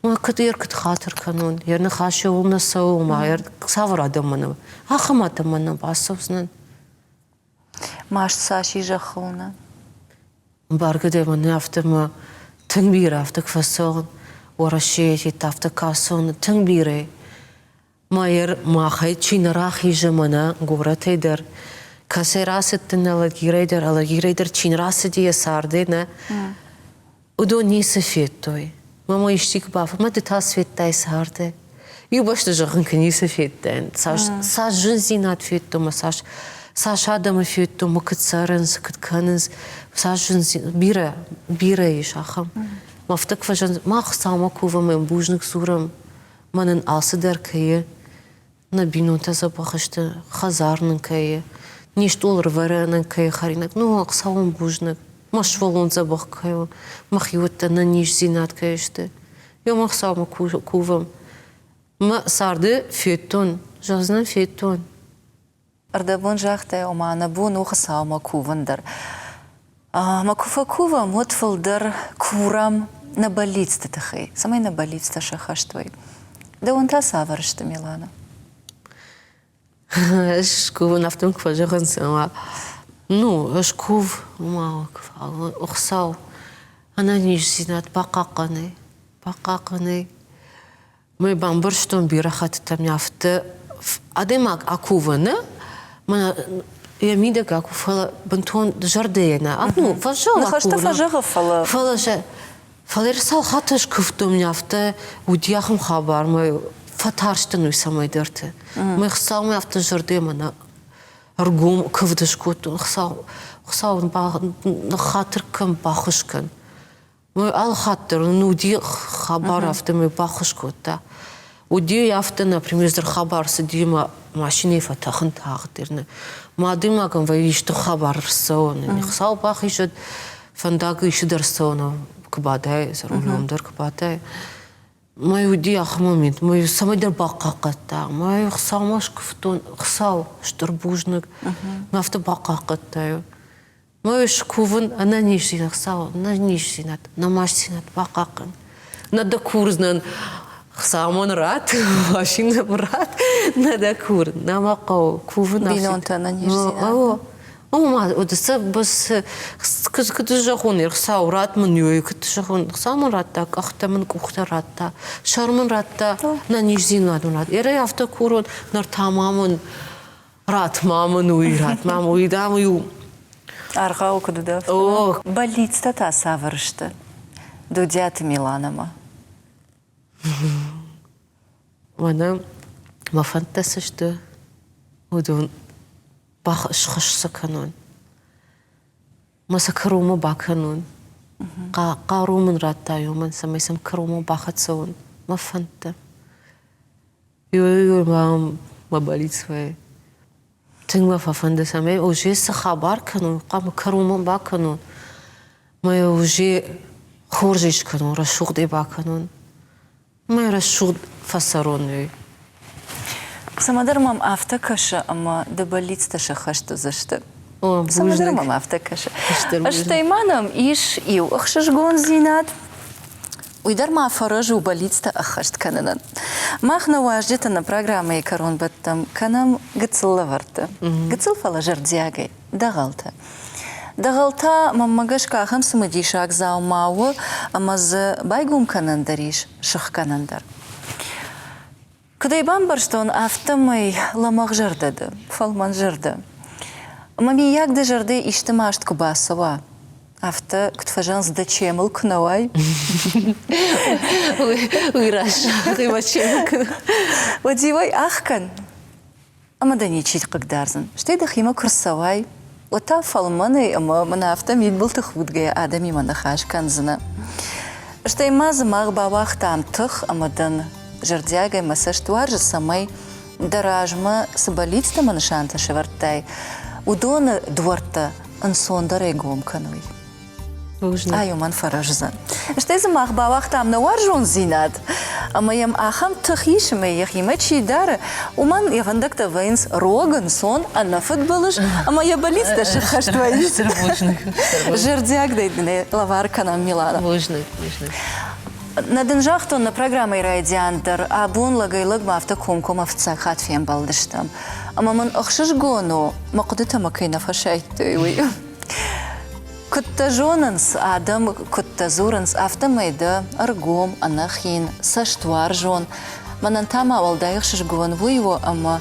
Мӕ куыд йӕ куыд хатыр кӕнон, йӕ ныхас йӕуыл нӕ цӕуы, ма цавӕр адӕммӕ нӕ, ахӕм адӕммӕ нӕ бацӕудзынӕн. Маст цас и зӕххыл нӕ? Бӕргӕ дӕ мӕнӕ афтӕ мӕ тынг бирӕ афтӕ куы фӕцӕуын, Уӕрӕсейы афтӕ кӕсон, тынг бирӕ. Майер махӕй чи нӕ рахизы мӕнӕ горӕтӕй дӕр, кӕцӕй рацыдтӕн Алагирӕй дӕр, Алагирӕй дӕр чи нӕ рацыди йӕ цардӕй нӕ, уыдон ницы федтой. Мама исчи куы бафӕрса, ды та цы федтай царды? Иу бӕсты зӕгъын куы ницы федтаин. Цас, цас зындзинад федтон ӕмӕ цас, цас адӕмы федтон ӕмӕ куыд цӕрынц, куыд кӕнынц, цас зындзинад, бирӕ, бирӕ ис ахӕм. Афтӕ куы фӕзӕгъынц, мах Хуыцаумӕ кувӕм ӕмӕ бузныг дзурӕм, мӕнӕн алцыдӕр кӕй и, нӕ бинонтӕ дзӕбӕх сты, хӕдзар нын кӕй и, не стъол ӕрвӕрӕнӕн кӕй хӕринаг, ну, Хуыцауӕн бузныг, мӕ сывӕллон дзӕбӕх кӕй у, мӕ хиуӕттӕ нӕниздзинад кӕй сты. Ёмӕ Хуыцаумӕ кувӕм. Мӕ царды федтон, зӕгъдзынӕн, федтон. Ӕрдӕбон загътай, ома нӕ бон у Хуыцаумӕ кувын дӕр. Ӕмӕ куы фӕкувӕм, уӕд фылдӕр курӕм нӕ бӕллицты тыххӕй, цӕмӕй нӕ бӕллицтӕ сӕххӕст уой. Дӕуӕн та цавӕр сты, Милана? Ӕз скувын, афтӕ куы фӕзӕгъынц, ӕмӕ ну, скув, ма Хуыцау ӕнӕниздзинад бахъахъхъӕнай, бахъахъхъӕнай. Мӕ бамбӕрстон бирӕ хӕттытӕм афтӕ адӕймаг акувы, нӕ? Мӕнӕ йӕ мидӕг акувы, фӕлӕ бынтон зӕрдӕйӕ нӕ. Ну, фӕзӕгъы Ныхӕстӕ фӕзӕгъы, фӕлӕ... Фӕлӕ фӕлӕ цал хатты скуывтон афтӕ уыди ахӕм хабар, мӕ фӕтарстӕн уый цӕмӕйдӕрты. Мӕ Хуыцаумӕ афтӕ зӕрдӕйӕ мӕнӕ ӕргом куывд скодтон. Хуыцау, Хуыцау ныххатыр кӕн, баххуыс кӕн. Мой алы хатт дӕр нын уыди хабар, афтӕмӕй баххуыс кодта. Уыди афтӕ, например, дӕр хабар цыди мӕ машинӕйы фӕтӕхын тагъддӕр. Мӕ адӕймагӕн вӕййы исты хабар ӕрцӕуын. Хуыцау бахизӕд, фӕндагыл исты дӕр ӕрцӕуын, куы бадай, за рулем дӕр куы бадай. Мӕ уыди ахӕм момент, мӕ цӕмӕйдӕр бахъахъхъӕдта. Мӕ Хуыцаумӕ скуывтон, Хуыцау, стыр бузныг, мӕ афтӕ бахъахъхъӕдтай. Мӕ скувын ӕнӕниздзинад, Хуыцау, ӕнӕниздзинад, нӕ мастдзинад бахъахъхъӕн. Нӕ дӕ курдзынӕн, Хуыцау мын ратт, машинӕ мын ратт, нӕ дӕ курын, нӕ мӕ хъӕуы кувын. Бинонтӕ ӕнӕниздзинад. Ома, куыд зӕгъон, Хуыцау ратт мын иу, куыд зӕгъон, Хуыцау мын радта, къӕхтӕ мын къухтӕ радта, сӕр мын радта, нӕниздзинад мын радта. Ерӕй афтӕ курон, ныр та ма мын Ратт ма мын уый, ратт ма уый, дам, иу. Аргъау куыд уыд афтӕ? Бӕллицтӕ та цавӕр сты Дудиаты Миланамӕ? Мӕнӕ мӕ фӕндтӕ цы сты, уыдон схӕссы кӕнон. Мӕ сӕ кӕронмӕ бакӕнон. Хъару мын радтай уымӕн, цӕмӕй сӕм кӕронмӕ бахӕццӕ уон мӕ фӕндтӕ. Иуӕй-иу мӕ бӕллиц вӕййы. Тынг мӕ фӕфӕнды, цӕмӕй уже цы хабар кӕнон, хъуамӕ кӕронмӕ бакӕнон, мӕ уже хорз искӕнон, рӕсугъдӕй бакӕнон, мӕ рӕсугъд фӕцӕрон уый. Цӕмӕдӕр мӕм афтӕ кӕсы, ӕмӕ дӕ бӕллицтӕ сӕххӕст уыдзысты. Цӕмӕдӕр мӕм афтӕ кӕсы. Стӕй ма нӕм ис иу ӕхсызгондзинад. Уый дӕр ма фӕрӕз у бӕллицтӕ ӕххӕст кӕнынӕн. Мах нӕ уазджыты нӕ программӕйы кӕронбӕттӕм кӕнӕм гыццыл лӕвӕрттӕ. Гыццыл, фӕлӕ зӕрдиагӕй, дӕгъӕлтӕ. Дӕгъӕлтӕ, мӕнмӕ гӕсгӕ, ахӕм цымыдисаг дзаума у, ӕмӕ дзы байгом кӕнӕн дӕр ис, сыхгӕнӕн дӕр. Куыд ӕй бамбӕрстон, афтӕмӕй лӕмӕгъзӕрдӕ дӕ, фӕлмӕнзӕрдӕ. Ӕмӕ миййаг дӕ зӕрдӕ исты маст куы бацӕуа, афтӕ куыд фӕзӕгъынц, дӕ чемыл куы нӕ уай. Уый раст загътай, мӕ чемыл куы Уӕд-иу ӕй ӕхгӕн, ӕмӕ дӕ ничи хъыгдардзӕн. Стӕй дӕхимӕ куы рцӕуай, уӕд та фӕлмӕнӕй ӕмӕ мын афтӕ мидбылты худгӕйӕ адӕмимӕ ныхас кӕндзынӕ. Стӕй ма дзы мах бауагътам тых ӕмӕ дын зӕрдиагӕй мӕ цӕст уарзы, цӕмӕй дӕ размӕ цы бӕллицтӕ ӕмӕ нысантӕ сӕвӕрдтай, уыдоны дуӕрттӕ ӕнцондӕрӕй гом кӕной. Ай уымӕн фӕрӕздзӕн. Стӕй дзы мах бауагътам нӕ уарзондзинад. Ӕмӕ йӕм ахӕм тых ис, ӕмӕ йӕхимӕ чи дары, уымӕн йӕ фӕндӕгтӕ вӕййынц рог, ӕнцон, ӕнӕфыдбылыз, ӕмӕ йӕ бӕллицтӕ сӕххӕст вӕййынц. Зӕрдиагдӕй дын ӕй лӕвар кӕнӕм, Милана. Бузныг, бузныг. Нӕ дын загътон, нӕ программӕйы райдиан дӕр абон лӕгӕй-лӕгмӕ афтӕ комкоммӕ фыццаг хатт фембӕлдыстӕм. Ӕмӕ мын ӕхсызгон у, мӕ хъуыдытӕ мӕ кӕй нӕ фӕсайдтой, уый. Куыд дӕ зонынц, адӕм куыд дӕ дзурынц, афтӕмӕй дӕ ӕргом, ӕнӕхин, цӕстуарзон. Мӕнӕн та ма уӕлдай ӕхсызгон уый у, ӕмӕ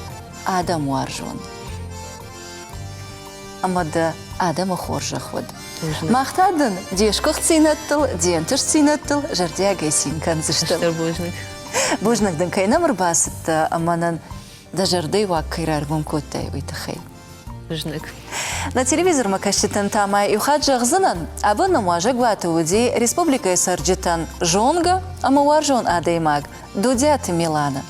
адӕмуарзон. Ӕмӕ дӕ адӕмы хорзӕх уӕд. Мах та дын де сгуыхтдзинӕдтыл, де нтыстдзинӕдтыл зӕрдиагӕй цин кӕндзыстӕм. Стыр бузныг. Бузныг дын, кӕй нӕм ӕрбацыдтӕ ӕмӕ нын дӕ зӕрдӕйы уаг кӕй раргом кодтай, уый тыххӕй. Бузныг. Нӕ телевизормӕ кӕсджытӕн та ма иу хатт зӕгъдзынӕн, абон нӕм уазӕгуаты уыди республикӕйы цӕрджытӕн зонгӕ ӕмӕ уарзон адӕймаг Дудиаты Милана.